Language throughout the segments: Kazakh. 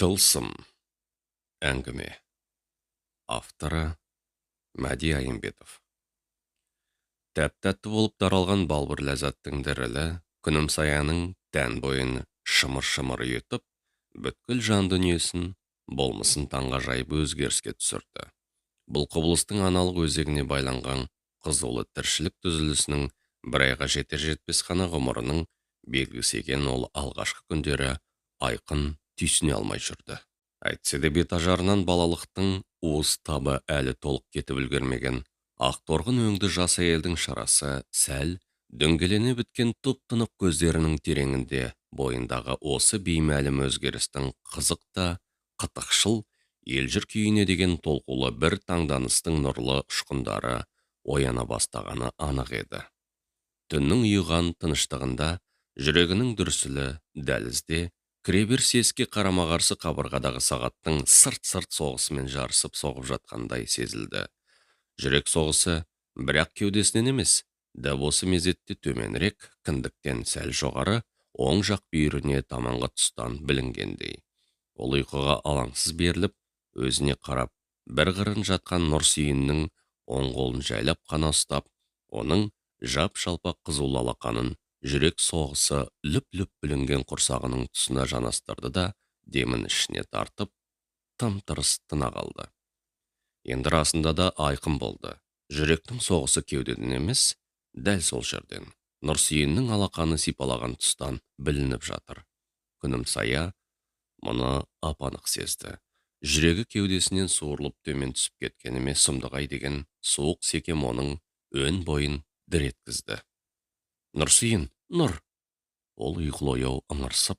Тылсым әңгіме. Авторы Мәди Айымбетов. Тәп-тәтті болып таралған балбыр ләззаттың дірілі Күнімсаяның тән бойын шымыр-шымыр ұйытып, бүткіл жан дүниесін, болмысын таңғажайып өзгеріске түсірді. Бұл құбылыстың аналық өзегіне байланған қызулы тіршілік түзілісінің бір айға жетер-жетпес қана ғұмырының белгісі екенін ол алғашқы күндері айқын түйсіне алмай жүрді. Әйтсе де бет ажарынан балалықтың уыз табы әлі толық кетіп үлгермеген ақ торғын өңді жас әйелдің шарасы сәл дөңгелене біткен тұп-тұнық көздерінің тереңінде бойындағы осы беймәлім өзгерістің қызық та қытықшыл елжір күйіне деген толқулы бір таңданыстың нұрлы ұшқындары ояна бастағаны анық еді. Түннің ұйыған тыныштығында жүрегінің дүрсілі дәлізде кіреберіс есікке қарама-қарсы қабырғадағы сағаттың сырт-сырт соғысымен жарысып соғып жатқандай сезілді. Жүрек соғысы бірақ кеудесінен емес, дәп осы мезетте төменірек, кіндіктен сәл жоғары, оң жақ бүйіріне таманғы тұстан білінгендей. Ол ұйқыға алаңсыз беріліп, өзіне қарап, бір қырын жатқан Нұрсүйіннің оң қолын жайлап қана ұстап, оның жап-жалпақ қызулы алақанын жүрек соғысы лүп-лүп бүлінген құрсағының тұсына жанастырды да, демін ішіне тартып, тым-тырыс тына қалды. Енді расында да айқын болды. Жүректің соғысы кеудеден емес, дәл сол жерден, Нұрсүйіннің алақаны сипалаған тұстан білініп жатыр. Күнімсая мұны ап-анық сезді. Жүрегі кеудесінен суырылып төмен түсіп кеткені ме сұмдық-ай деген суық секем оның өн бойын дір еткізді. Нұрсүйін, Нұр! Ол ұйқылы-ояу ыңырсып,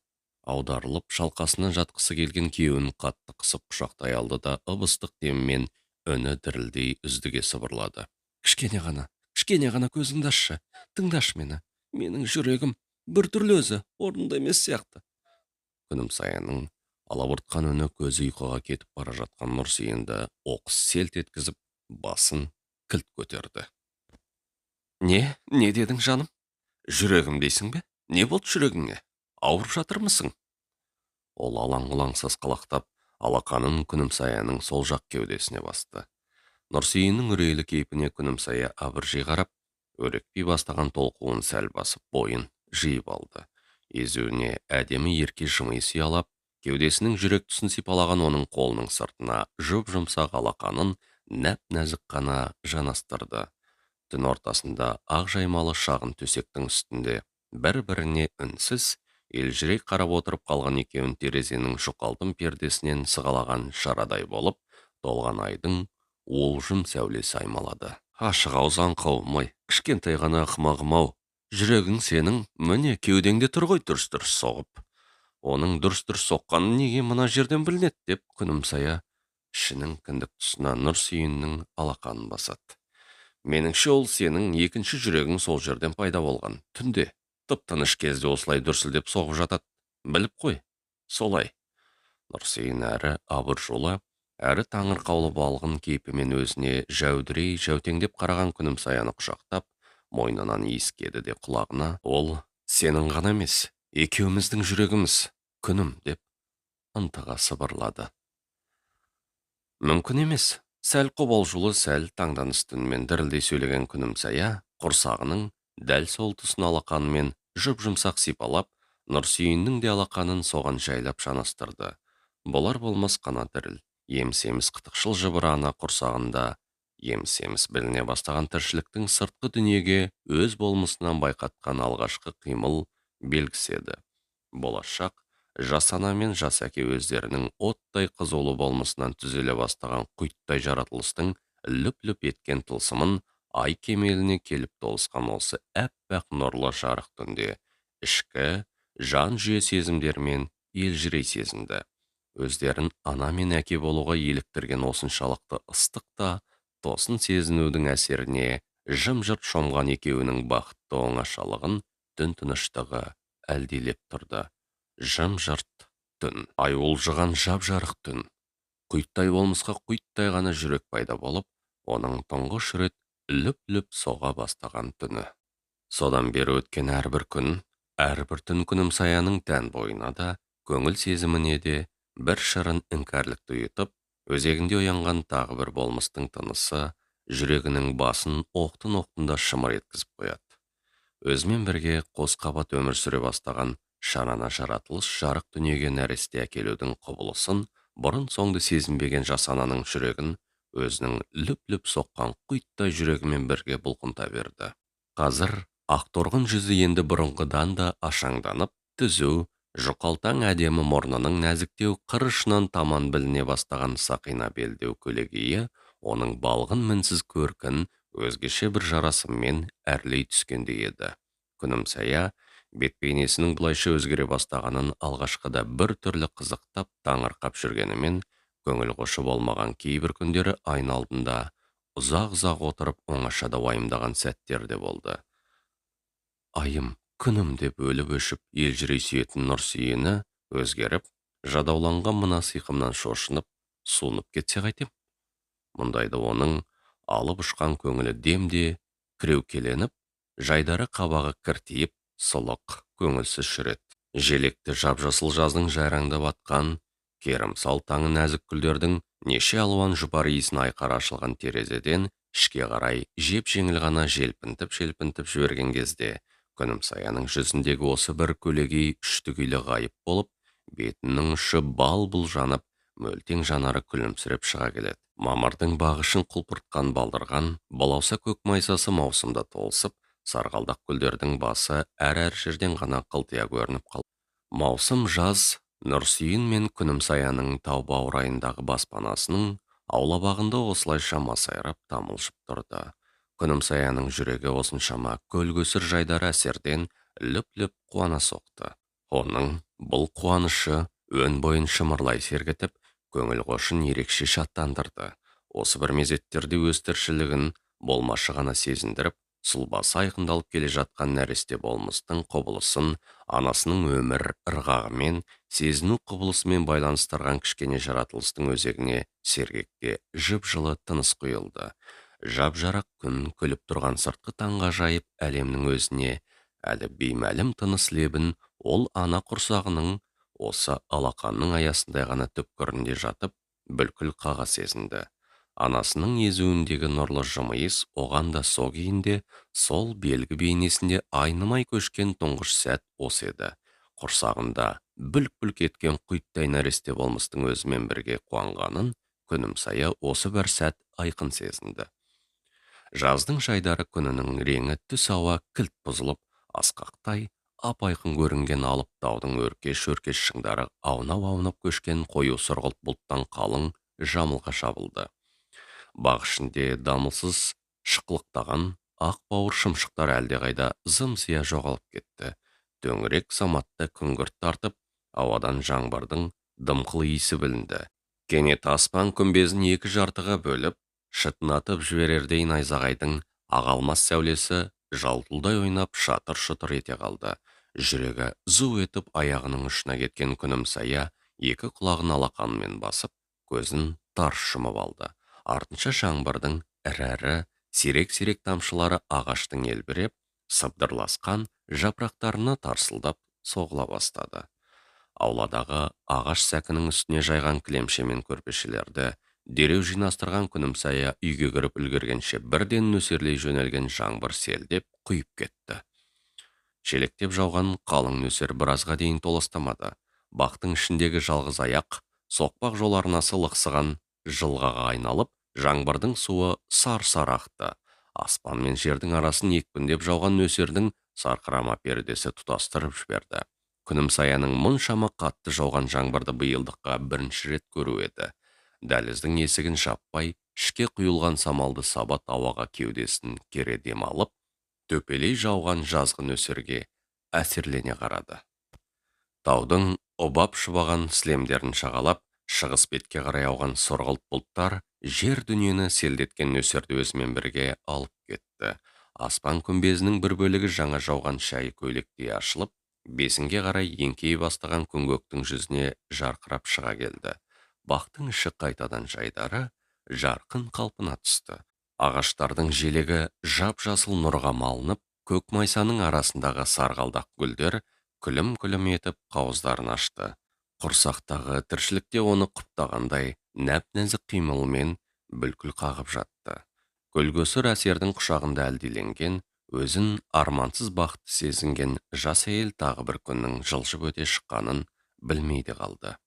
аударылып, шалқасынан жатқысы келген күйеуін қатты қысып құшақтай алды да ып-ыстық демімен үні дірілдей үздіге сыбырлады. Кішкене ғана, кішкене ғана көзіңді ашшы, тыңдашы мені. Менің жүрегім біртүрлі өзі, орнында емес сияқты. Күнімсаяның алабұртқан үні көзі ұйқыға кетіп бара жатқан Нұрсүйінді оқыс селт еткізіп, басын кілт көтерді. Не, не дедің жаным? Жүрегім дейсің бе? Не болды жүрегіңе? Ауырып жатырмысың? Ол алаң-ұлаң сасқалақтап, алақанын Күнімсаяның сол жақ кеудесіне басты. Нұрсүйіннің үрейлі кейпіне Күнімсая абыржи қарап, өрекпи бастаған толқуын сәл басып, бойын жиып алды. Езуіне әдемі ерке жымиыс ұялап, кеудесінің жүрек тұсын сипалаған оның қолының сыртына жұп-жұмсақ алақанын нәп-нәзік қана жанастырды. Түн ортасында ақ жаймалы шағын төсектің үстінде бір-біріне үнсіз, елжірей қарап отырып қалған екеуін терезенің жұқалтын пердесінен сығалаған шарадай болып, толған айдың уылжым сәулесі аймалады. Ашық ауыз аңқауым-ай, кішкентай ғана ақымағым-ау, жүрегің сенің міне кеудеңде тұр ғой дүрс-дүрс соғып. Оның дүрс-дүрс соққаны неге мына жерден білінеді деп Күнімсая ішінің кіндік тұсына Нұрсүйіннің алақанын басады. Меніңше ол сенің екінші жүрегің сол жерден пайда болған. Түнде, тып-тыныш кезде осылай дүрсілдеп соғып жатады. Біліп қой, солай. Нұрсүйін әрі абыржулы, әрі таңырқаулы балғын кейпімен өзіне жәудірей жәутеңдеп қараған Күнімсаяны құшақтап, мойнынан иіскеді де құлағына, ол сенің ғана емес, екеуміздің жүрегіміз, күнім деп ынтыға сыбырлады. Мүмкін емес. Сәл қобалжулы, сәл таңданыс үнмен дірілдей сөйлеген Күнімсая құрсағының дәл сол тұсын алақанымен жұп-жұмсақ сипалап, Нұрсүйіннің де алақанын соған жайлап жанастырды. Болар болмас қана діріл, еміс-еміс қытықшыл жыбыр ана құрсағында еміс-еміс біліне бастаған тіршіліктің сыртқы дүниеге өз болмысынан байқатқан алғашқы қимыл белгісі еді. Болашақ жас ана мен жас әке өздерінің оттай қызулы болмысынан түзеле бастаған құйттай жаратылыстың лүп-лүп еткен тылсымын ай кемеліне келіп толысқан осы әппақ нұрлы жарық түнде ішкі жан жүйе сезімдерімен елжірей сезінді. Өздерін ана мен әке болуға еліктірген осыншалықты ыстық та тосын сезінудің әсеріне жым-жырт шомған екеуінің бақытты оңашалығын түн тыныштығы әлдилеп тұрды. Жым-жырт түн, ай уылжыған жап-жарық түн. Құйттай болмысқа құйттай ғана жүрек пайда болып, оның тұңғыш рет лүп-лүп соға бастаған түні. Содан бері өткен әрбір күн, әрбір түн Күнімсаяның тән бойына да, көңіл сезіміне де Бір шырын іңкәрлікті ұйытып, өзегінде оянған тағы бір болмыстың тынысы жүрегінің басын оқтын-оқтында шымыр еткізіп қояды. Өзімен бірге қос қабат өмір сүре бастаған шанана жаратылыс жарық дүниеге нәресте әкелудің құбылысын бұрын-соңды сезінбеген жас ананың жүрегін өзінің лүп-лүп соққан құйттай жүрегімен бірге бұлқынта берді. Қазір ақторғын жүзі енді бұрынғыдан да ашаңданып, түзу, жұқалтаң әдемі мұрнының нәзіктеу қыр ұшынан таман біліне бастаған сақина белдеу көлегейі оның балғын мінсіз көркін өзгеше бір жарасыммен әрлей түскендей еді. Күнімсая бет бейнесінің бұлайша өзгере бастағанын алғашқыда бір түрлі қызықтап таңырқап жүргенімен, көңіл қошы болмаған кейбір күндері айна алдында ұзақ-ұзақ отырып оңашада уайымдаған сәттер де болды. Айым, күнім деп өліп-өшіп елжірей сүйетін Нұрсүйені өзгеріп, жадауланған мына сиқымнан шошынып, суынып кетсе қайтем? Мұндайды оның алып ұшқан көңілі демде кіреукеленіп, жайдары қабағы кіртиіп, сұлық, көңілсіз жүреді. Желекті жап-жасыл жаздың жайраңдап атқан керімсал таңы нәзік гүлдердің неше алуан жұпар иісін айқара ашылған терезеден ішке қарай жеп-жеңіл ғана желпінтіп-желпінтіп жіберген кезде Күнімсаяның жүзіндегі осы бір көлегей үшті-күйлі ғайып болып, бетінің ұшы бал-бұл жанып, мөлтең жанары күлімсіреп шыға келеді. Мамырдың бағышын құлпыртқан балдырған, балауса көк майсасы маусымда толысып, сарғалдақ гүлдердің басы әр-әр жерден ғана қылтия көрініп қалды. Маусым жаз Нұрсүйін мен Күнімсаяның тау баурайындағы баспанасының аула бағында осылайша масайрап тамылжып тұрды. Күнімсаяның жүрегі осыншама көлгөсір жайдары әсерден лүп-лүп қуана соқты. Оның бұл қуанышы өн бойын шымырлай сергітіп, көңіл қошын ерекше шаттандырды. Осы бір мезеттерде өз тіршілігін болмашы ғана сезіндіріп, сұлбасы айқындалып келе жатқан нәресте болмыстың құбылысын анасының өмір ырғағымен, сезіну құбылысымен байланыстырған кішкене жаратылыстың өзегіне сергекте жып-жылы тыныс құйылды. Жап-жарық күн күліп тұрған сыртқы таңғажайып әлемнің өзіне әлі беймәлім тыныс лебін ол ана құрсағының осы алақанның аясындай ғана түпкірінде жатып, бүлкіл қаға сезінді. Анасының езуіндегі нұрлы жымиыс оған да со күйінде, сол белгі бейнесінде айнымай көшкен тұңғыш сәт осы еді. Құрсағында бүлк-бүлк еткен құйттай нәресте болмыстың өзімен бірге қуанғанын Күнімсая осы бір сәт айқын сезінді. Жаздың жайдары күнінің реңі түс ауа кілт бұзылып, асқақтай ап-айқын көрінген алып таудың өркеш-өркеш шыңдары аунап-аунап көшкен қою сұрғылт бұлттан қалың жамылға жабылды. Бақ ішінде дамылсыз шықылықтаған ақ бауыр шымшықтар әлдеқайда зым-зия жоғалып кетті. Төңірек заматта күңгірт тартып, ауадан жаңбырдың дымқыл иісі білінді. Кенет аспан күмбезін екі жартыға бөліп, шытынатып жіберердей найзағайдың ағалмас сәулесі жалтылдай ойнап шатыр-шұтыр ете қалды. Жүрегі зу етіп аяғының ұшына кеткен Күнімсая екі құлағын алақанымен басып, көзін тарс жұмып алды. Артынша жаңбырдың ірі-ірі, сирек-сирек тамшылары ағаштың елбіреп, сыбдырласқан жапырақтарына тарсылдап соғыла бастады. Ауладағы ағаш сәкінің үстіне жайған кілемше мен көрпешелерді дереу жинастырған Күнімсая үйге кіріп үлгергенше бірден нөсерлей жөнелген жаңбыр селдеп құйып кетті. Шелектеп жауған қалың нөсер біразға дейін толастамады. Бақтың ішіндегі жалғыз аяқ, соқпақ жол арнасы лықсыған жылғаға айналып, жаңбырдың суы сар-сар ақты. Аспан мен жердің арасын екпіндеп жауған нөсердің сарқырама пердесі тұтастырып жіберді. Күнімсаяның мұншама қатты жауған жаңбырды биылдыққа бірінші рет көру еді. Дәліздің есігін жаппай, ішке құйылған самалды сабат ауаға кеудесін кере дем алып, төпелей жауған жазғы нөсерге әсерлене қарады. Таудың ұбап шұбаған сілемдерін шағалап, шығыс бетке қарай ауған сұрғылт бұлттар жер дүниені селдеткен нөсерді өзімен бірге алып кетті. Аспан күмбезінің бір бөлігі жаңа жауған шәйі көйлектей ашылып, бесінге қарай еңкейе бастаған күнгөктің жүзіне жарқырап шыға келді. Бақтың іші қайтадан жайдары, жарқын қалпына түсті. Ағаштардың желегі жап-жасыл нұрға малынып, көк майсаның арасындағы сарғалдақ гүлдер күлім-күлім етіп қауыздарын ашты. Құрсақтағы тіршілікте оны құптағандай нәп-нәзік қимылмен бүлкіл қағып жатты. Көлгөсір әсердің құшағында әлдиленген, өзін армансыз бақытты сезінген жас әйел тағы бір күннің жылжып өте шыққанын білмей де қалды.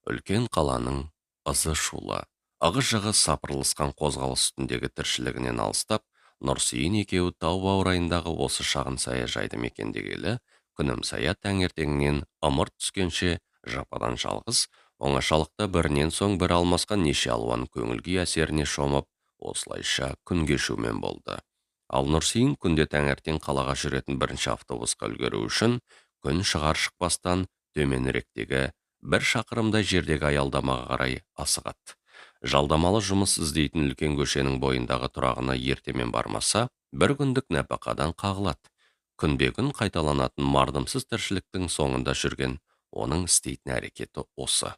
Үлкен қаланың ызы шулы, ығы-жығы сапырылысқан қозғалыс үстіндегі тіршілігінен алыстап, Нұрсейін екеуі тау баурайындағы осы шағын саяжайды мекендегелі, Күнімсая таңертеңнен ымырт түскенше жападан жалғыз, оңашалықта бірінен соң бір алмасқан неше алуан көңіл-күй әсеріне шомып, осылайша күн кешумен болды. Ал Нұрсейін күнде таңертең қалаға жүретін бірінші автобусқа үлгеру үшін күн шығар шықпастан төменіректегі бір шақырымдай жердегі аялдамаға қарай асығады. Жалдамалы жұмыс іздейтін үлкен көшенің бойындағы тұрағына ертемен бармаса, бір күндік нәпақадан қағылады. Күнбе-күн қайталанатын мардымсыз тіршіліктің соңында жүрген оның істейтін әрекеті осы.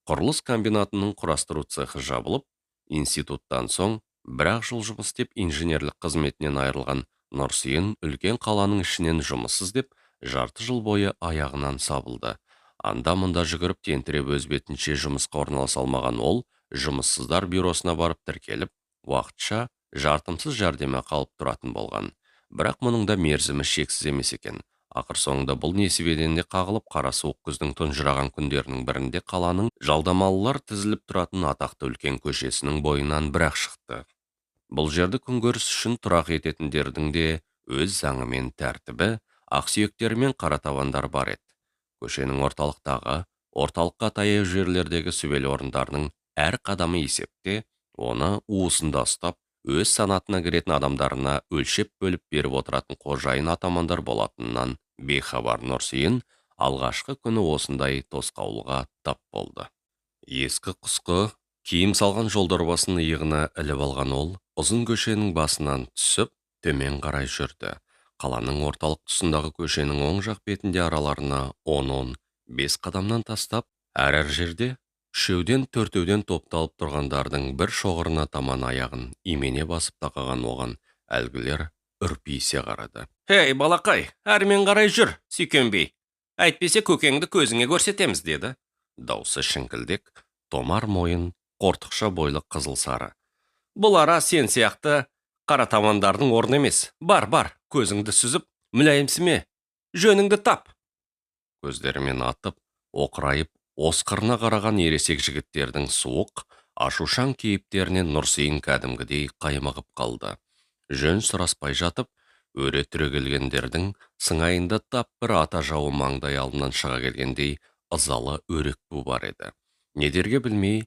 Құрылыс комбинатының құрастыру цехы жабылып, институттан соң бір-ақ жыл жұмыс істеп инженерлік қызметінен айырылған Нұрсейін үлкен қаланың ішінен жұмыс іздеп, жарты жыл бойы аяғынан сабылды. Анда-мұнда жүгіріп тентіреп өз бетінше жұмысқа орналаса алмаған ол, жұмыссыздар бюросына барып тіркеліп, уақытша жартымсыз жәрдемақы алып тұратын болған. Бірақ мұның да мерзімі шексіз емес екен. Ақыр соңында бұл несібеден де қағылып, қара суық күздің тұнжыраған күндерінің бірінде қаланың жалдамалылар тізіліп тұратын атақты үлкен көшесінің бойынан бірақ шықты. Бұл жерді күнкөріс үшін тұрақ ететіндердің де өз заңы мен тәртібі, ақсүйектері мен қара табандар бар еді. Көшенің орталықтағы, орталыққа таяу жерлердегі сүбелі орындарының әр қадамы есепте, оны уысында ұстап, өз санатына кіретін адамдарына өлшеп бөліп беріп отыратын қожайын атамандар болатынынан бейхабар Нұрсейін алғашқы күні осындай тосқауылға тап болды. Ескі құсқы киім салған жолдорбасын иығына іліп алған ол, ұзын көшенің басынан түсіп, төмен қарай жүрді. Қаланың орталық тұсындағы көшенің оң жақ бетінде араларына 10-15 қадамнан тастап, әр-әр жерде үшеуден төртеуден топталып тұрғандардың бір шоғырына таман аяғын имене басып тақаған оған әлгілер үрпиісе қарады. «Ей, балақай, әрмен қарай жүр, сүйкенбей. Әйтпесе көкеңді көзіңе көрсетеміз», деді. Даусы шіңкілдек, томар мойын, қортықша бойлы қызыл сары. «Бұл ара сен сияқты қара табандардың орны емес. Бар, бар, көзіңді сүзіп, мүләйімсіме, жөніңді тап». Көздерімен атып, оқырайып, осқырына қараған ересек жігіттердің суық, ашушаң кейіптерінен Нұрсейін кәдімгідей қаймығып қалды. Жөн сұраспай жатып, өре түрегелгендердің сыңайында тап бір ата жауы маңдай алдынан шыға келгендей ызалы өрекпу бар еді. Недерге білмей,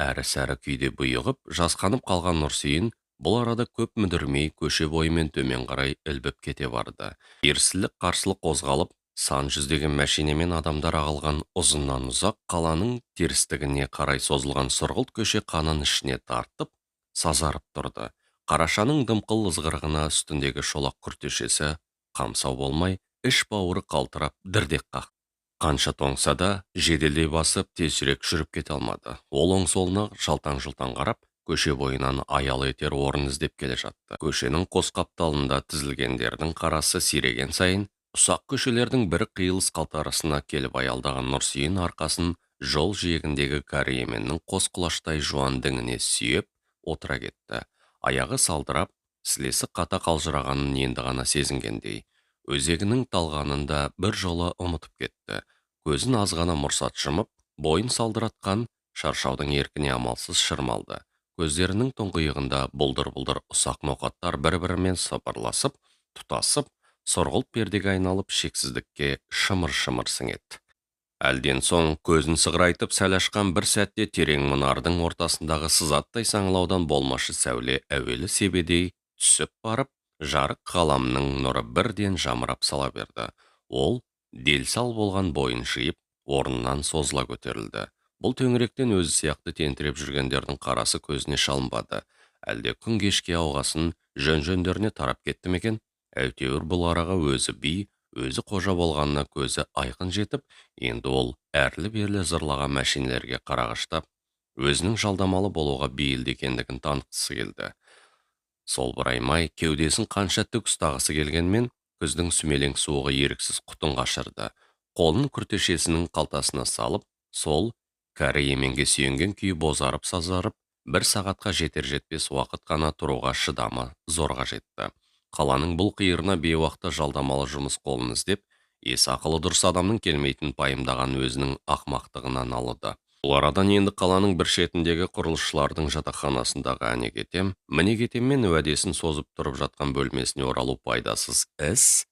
әрі-сәрі күйде бұйығып, жасқанып қалған Нұрсейін бұл арада көп мүдірмей көше бойымен төмен қарай ілбіп кете барды. Ерсілік қарсылық қозғалып, сан жүздеген мәшинемен адамдар ағылған ұзыннан ұзақ қаланың терістігіне қарай созылған сұрғылт көше қанын ішіне тартып, сазарып тұрды. Қарашаның дымқыл ызғырығына үстіндегі шолақ күртешесі қамсау болмай, іш бауыры қалтырап дірдек қақты. Қанша тоңса да жеделдей басып тезірек жүріп кете алмады. Ол оң солына жалтаң-жұлтаң қарап, көше бойынан аял етер орын іздеп келе жатты. Көшенің қос қапталында тізілгендердің қарасы сиреген сайын, ұсақ көшелердің бір қиылыс қалтарысына келіп аялдаған Нұрсейін арқасын жол жиегіндегі кәрі еменнің қос құлаштай жуан діңіне сүйеп отыра кетті. Аяғы салдырап, сілесі қата қалжырағанын енді ғана сезінгендей, өзегінің талғанын да бір жолы ұмытып кетті. Көзін азғана мұрсат жұмып, бойын салдыратқан шаршаудың еркіне амалсыз шырмалды. Көздерінің тұңғиығында бұлдыр-бұлдыр ұсақ ноқаттар бір-бірімен сапарласып, тұтасып, сұрғылт пердеге айналып шексіздікке шымыр-шымыр сіңеді. Әлден соң көзін сығырайтып сәл ашқан бір сәтте терең мұнардың ортасындағы сызаттай саңылаудан болмашы сәуле әуелі себедей түсіп барып, жарық ғаламның нұры бірден жамырап сала берді. Ол делсал болған бойын жиып, орнынан созыла көтерілді. Бұл төңіректен өзі сияқты тентіреп жүргендердің қарасы көзіне шалынбады. Әлде күн кешке ауғасын жөн-жөндеріне тарап кетті ме екен? Әйтеуір бұл араға өзі би, өзі қожа болғанына көзі айқын жетіп, енді ол әрлі-берлі зырлаған мәшинелерге қарағыштап, өзінің жалдамалы болуға бейілді екендігін танытқысы келді. Сол бұраймай кеудесін қанша тік ұстағысы келгенмен, күздің сүмелең суығы еріксіз құтын қашырды. Қолын күртешесінің қалтасына салып, сол кәрі еменге сүйенген күйі бозарып сазарып, бір сағатқа жетер-жетпес уақыт қана тұруға шыдамы зорға жетті. Қаланың бұл қиырына бейуақытта жалдамалы жұмыс қолын іздеп, ес ақылы дұрыс адамның келмейтін пайымдаған өзінің ақмақтығына налыды. Бұл арадан енді қаланың бір шетіндегі құрылысшылардың жатақханасындағы әне кетем, міне кетеммен уәдесін созып тұрып жатқан бөлмесіне оралу пайдасыз іс.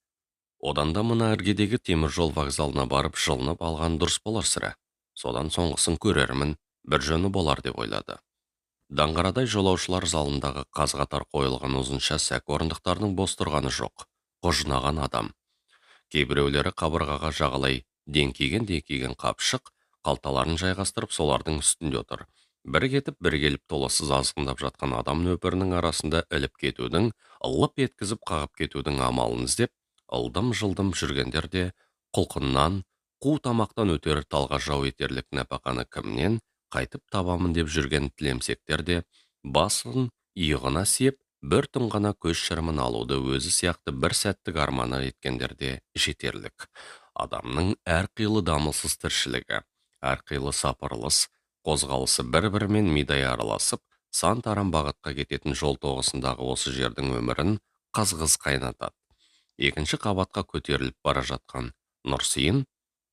Одан да мына іргедегі теміржол вокзалына барып жылынып алған дұрыс болар сірә. Содан соңғысын көрермін, бір жөні болар деп ойлады. Даңғарадай жолаушылар залындағы қаз қатар қойылған ұзынша сәк орындықтарының бос тұрғаны жоқ, құжынаған адам. Кейбіреулері қабырғаға жағалай деңкиген қапшық, қалталарын жайғастырып солардың үстінде отыр. Бір кетіп, бір келіп толассыз азғындап жатқан адам нөпірінің арасында іліп кетудің, лып еткізіп қағып кетудің амалын іздеп, ылдым-жылдым жүргендер де құлқыннан, қу тамақтан өтер талға жау етерлік нәпақаны кімнен қайтып табамын деп жүрген тілемсектер де басын иығына сиеп, бір түн ғана көз шырымын алуды өзі сияқты бір сәттік арманы еткендер де жетерлік. Адамның әрқилы дамылсыз тіршілігі, әрқилы сапырылыс, қозғалысы бір-бірімен мидай араласып, сан тарам бағытқа кететін жол тоғысындағы осы жердің өмірін қызғыз қайнатады. Екінші қабатқа көтеріліп бара жатқан Нұрсейін,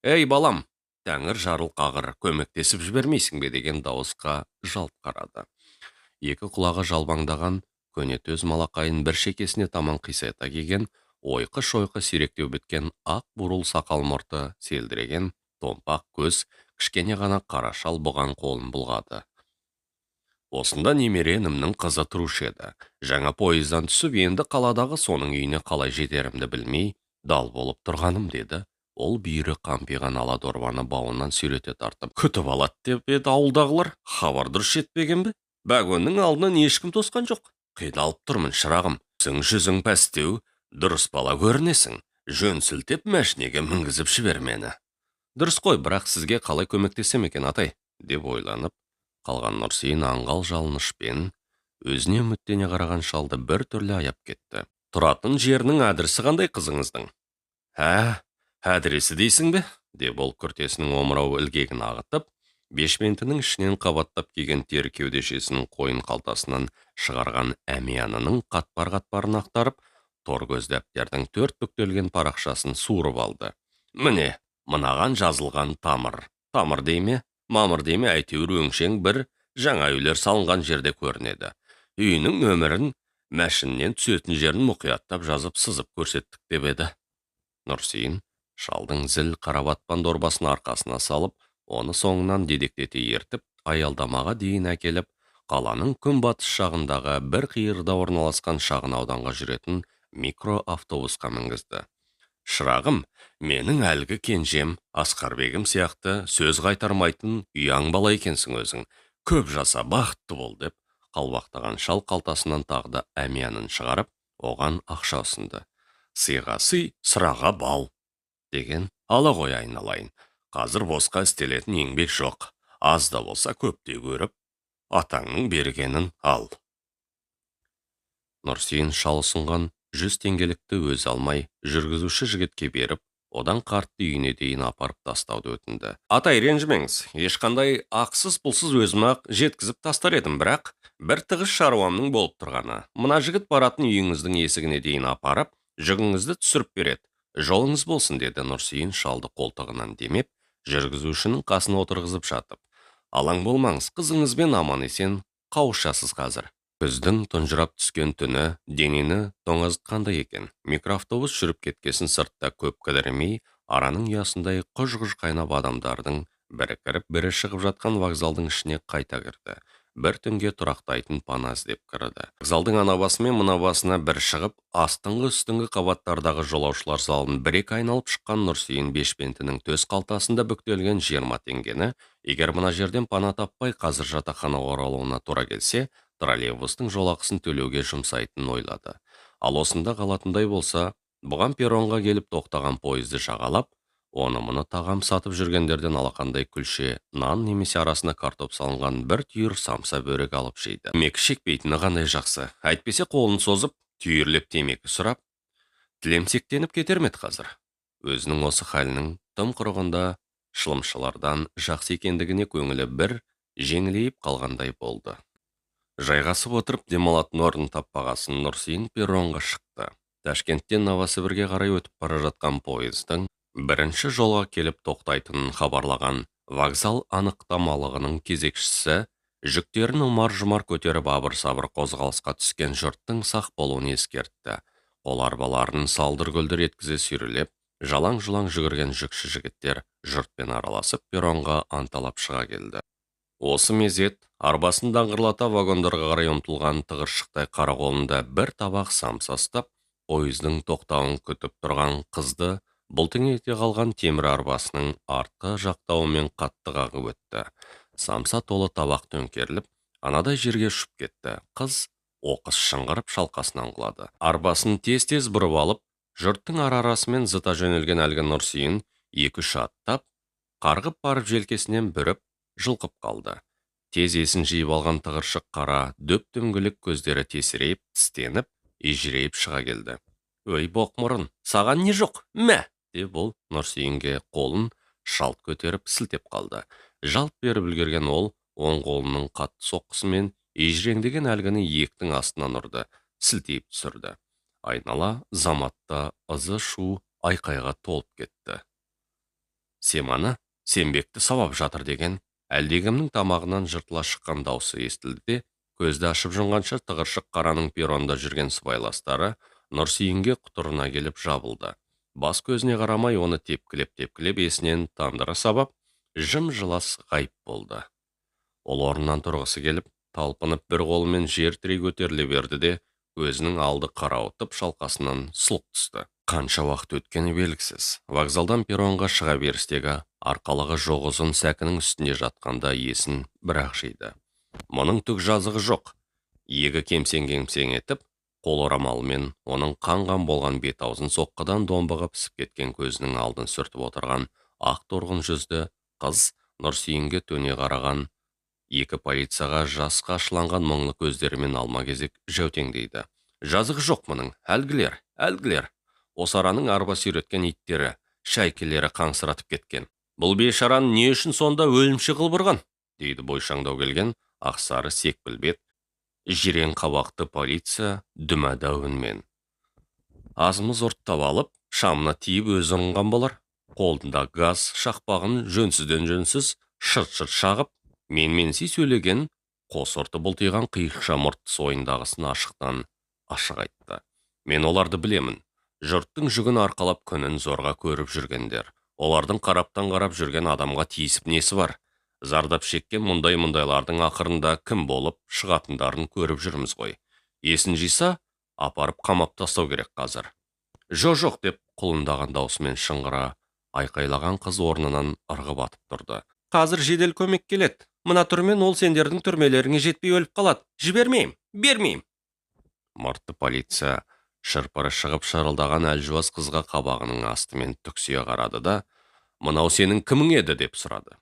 «Ей, балам, тәңір жарылқағыр, көмектесіп жібермейсің бе?» деген дауысқа жалт қарады. Екі құлағы жалбаңдаған көне төз малақайын бір шекесіне таман қисайта киген, ойқы-шойқы сиректеу біткен ақ бурыл сақал мұрты селдіреген томпақ көз, кішкене ғана қара шал бұған қолын бұлғады. Осында немере інімнің қызы тұрушы еді. Жаңа пойыздан түсіп, енді қаладағы соның үйіне қалай жетерімді білмей, дал болып тұрғаным, деді. Ол бүйірі қампиған ала дорбаны бауынан сүйрете тартып, күтіп алады деп еді ауылдағылар. Хабар дұрыс жетпеген бе? Вагонның алдынан ешкім тосқан жоқ. Қиналып тұрмын, шырағым. Жүзің пәстеу, дұрыс бала көрінесің. Жөн сілтеп мәшинеге мінгізіп жібер мені. Дұрыс қой, бірақ сізге қалай көмектесем екен, атай, деп ойланып қалған Нұрсейін аңғал жалынышпен өзіне үміттене қараған шалды бір түрлі аяп кетті. Тұратын жерінің адресі қандай қызыңыздың? Ә, адресі дейсің бе? Деп ол күртесінің омырау ілгегін ағытып, бешпентінің ішінен қабаттап киген тері кеудешесінің қойын қалтасынан шығарған әмиянының қатпар-қатпарын ақтарып, тор көз дәптердің төрт бүктелген парақшасын суырып алды. Міне, мынаған жазылған тамыр. Тамыр дей ме, мамыр дей ме, әйтеуір өңшең бір жаңа үйлер салынған жерде көрінеді. Үйінің нөмірін, мәшіннен түсетін жерін мұқияттап жазып сызып көрсеттік деп еді. Нұрсейін шалдың зіл қарабатпан дорбасын арқасына салып, оны соңынан дедектете ертіп, аялдамаға дейін әкеліп, қаланың күнбатыс жағындағы бір қиырда орналасқан шағын ауданға жүретін микроавтобусқа мінгізді. Шырағым, менің әлгі кенжем Асқарбегім сияқты сөз қайтармайтын ұяң бала екенсің өзің. Көп жаса, бақытты бол, деп қалбақтаған шал қалтасынан тағы да әмиянын шығарып, оған ақша ұсынды. Сыйға сый, сыраға бал, деген ала қой айналайын. Қазір босқа істелетін еңбек жоқ. Аз да болса көп те көріп, атаңның бергенін ал. Нұрсейін шал ұсынған 100 теңгелікті өзі алмай, жүргізуші жігітке беріп, одан қартты үйіне дейін апарып тастауды өтінді. Атай, ренжімеңіз, ешқандай ақсыз пұлсыз өзім-ақ жеткізіп тастар едім, бірақ бір тығыз шаруамның болып тұрғаны. Мына жігіт баратын үйіңіздің есігіне дейін апарып, жүгіңізді түсіріп береді. Жолыңыз болсын, деді Нұрсейін шалды қолтығынан демеп, жүргізушінің қасына отырғызып жатып. Алаң болмаңыз, қызыңызбен аман-есен қауышасыз қазір. Күздің тұнжырап түскен түні денені тоңазытқандай екен. Микроавтобус жүріп кеткесін сыртта көп кідірмей, араның ұясындай құж-құж қайнап адамдардың бірі кіріп, бірі шығып жатқан вокзалдың ішіне қайта кірді. Бір түнге тұрақтайтын пана іздеп кірді. Вокзалдың ана басы мен мына басына бір шығып, астыңғы үстіңгі қабаттардағы жолаушылар залын бір-екі айналып шыққан Нұрсейін бешпентінің төс қалтасында бүктелген 20 теңгені, егер мына жерден пана таппай қазір жатақханаға оралуына тура келсе, троллейбустың жолақысын төлеуге жұмсайтынын ойлады. Ал осында қалатындай болса, бұған перронға келіп тоқтаған пойызды жағалап, оны-мұны тағам сатып жүргендерден алақандай күлше нан немесе арасына картоп салынған бір түйір самса бөрек алып жейді. Темекі шекпейтіні қандай жақсы. Әйтпесе қолын созып, түйірлеп темекі сұрап, тілемсектеніп кетер ме еді қазір. Өзінің осы халінің Тым құрығанда шылымшылардан жақсы екендігіне көңілі бір жеңілейіп қалғандай болды. Жайғасып отырып демалатын орын таппағасын Нұрсейін перронға шықты. Ташкенттен Новосібірге қарай өтіп бара жатқан пойыздың бірінші жолға келіп тоқтайтынын хабарлаған вокзал анықтамалығының кезекшісі жүктерін ұмар-жұмар көтеріп абыр-сабыр қозғалысқа түскен жұрттың сақ болуын ескертті. Қол арбаларын салдыр-гүлдір еткізе сүйрелеп, жалаң-жұлаң жүгірген жүкші жігіттер жұртпен араласып перронға анталап шыға келді. Осы мезет арбасын даңғырлата вагондарға қарай ұмтылған тығыршықтай қара қолында бір табақ самса ұстап, пойыздың тоқтауын күтіп тұрған қызды бұлтың ете қалған темір арбасының артқы жақтауымен қатты қағып өтті. Самса толы табақ төңкеріліп, анадай жерге ұшып кетті. Қыз оқыс шыңғырып шалқасынан құлады. Арбасын тез-тез бұрып алып, жұрттың ара-арасымен зыта жөнелген әлгі Нұрсейін екі-үш аттап, қарғып барып желкесінен бүріп, жұлқып қалды. Тез есін жиып алған тығыршық қара дөп-дөңгелек көздері тесірейіп, тістеніп, ежірейіп шыға келді. «Өй, боқмұрын, саған не жоқ, мә!» деп ол Нұрсейінге қолын шалт көтеріп сілтеп қалды. Жалт беріп үлгерген ол оң қолының қатты соққысымен ежіреңдеген әлгіні иектің астынан ұрды, сілтейіп түсірді. Айнала заматта ызы шу айқайға толып кетті. Семаны Сембекті сабап жатыр деген әлдекімнің тамағынан жыртыла шыққан даусы естілді де, көзді ашып жұмғанша тығыршық қараның перронда жүрген сыбайластары Нұрсейінге құтырына келіп жабылды. Бас көзіне қарамай оны тепкілеп-тепкілеп есінен тандыра сабап, жым-жылас ғайып болды. Ол орнынан тұрғысы келіп, талпынып бір қолымен жер тірей көтеріле берді де, көзінің алды қарауытып шалқасынан сұлқ түсті. Қанша уақыт өткені белгісіз. Вокзалдан перронға шыға берістегі арқалығы жоқ ұзын сәкінің үстінде жатқанда есін бірақ жиды. Мұның түк жазығы жоқ. Иегі кемсең-кемсең етіп, қол орамалымен оның қан-қан болған бет аузын соққыдан домбығып пісіп кеткен көзінің алдын сүртіп отырған ақ торғын жүзді қыз Нұрсейінге төне қараған екі полицияға жасқа ашыланған мұңлы көздерімен алма-кезек жәутеңдейді. Жазығы жоқ мұның, әлгілер, әлгілер. Осы араның арба сүйреткен иттері, шәйкелері қаңсыратып кеткен. Бұл бейшараны не үшін сонда өлімші қылып ұрған, дейді бойшаңдау келген ақсары секпіл бет, жирен қабақты полиция дүмәда үнмен. Азымыз ұрттап алып, шамына тиіп өзі ұрынған болар. Қолында газ шақпағын жөнсізден жөнсіз шырт-шырт шағып, менменси сөйлеген қос ұрты бұлтиған қиықша мұртты сойындағысын ашықтан ашық айтты. Мен оларды білемін. Жұрттың жүгін арқалап күнін зорға көріп жүргендер. Олардың қараптан қарап жүрген адамға тиісіп несі бар? Зардап шеккен мұндай-мұндайлардың ақырында кім болып шығатындарын көріп жүрміз ғой. Есін жиса, апарып қамап тастау керек қазір. Жо-жоқ деп құлындаған даусымен шыңғыра айқайлаған қыз орнынан ырғып атып тұрды. Қазір жедел көмек келеді. Мына түрмен ол сендердің түрмелеріңе жетпей өліп қалады. Жібермеймін, бермеймін. Мұртты полиция шырпыры шығып шырылдаған әлжуаз қызға қабағының астымен түксие қарады да, мынау сенің кімің еді деп сұрады.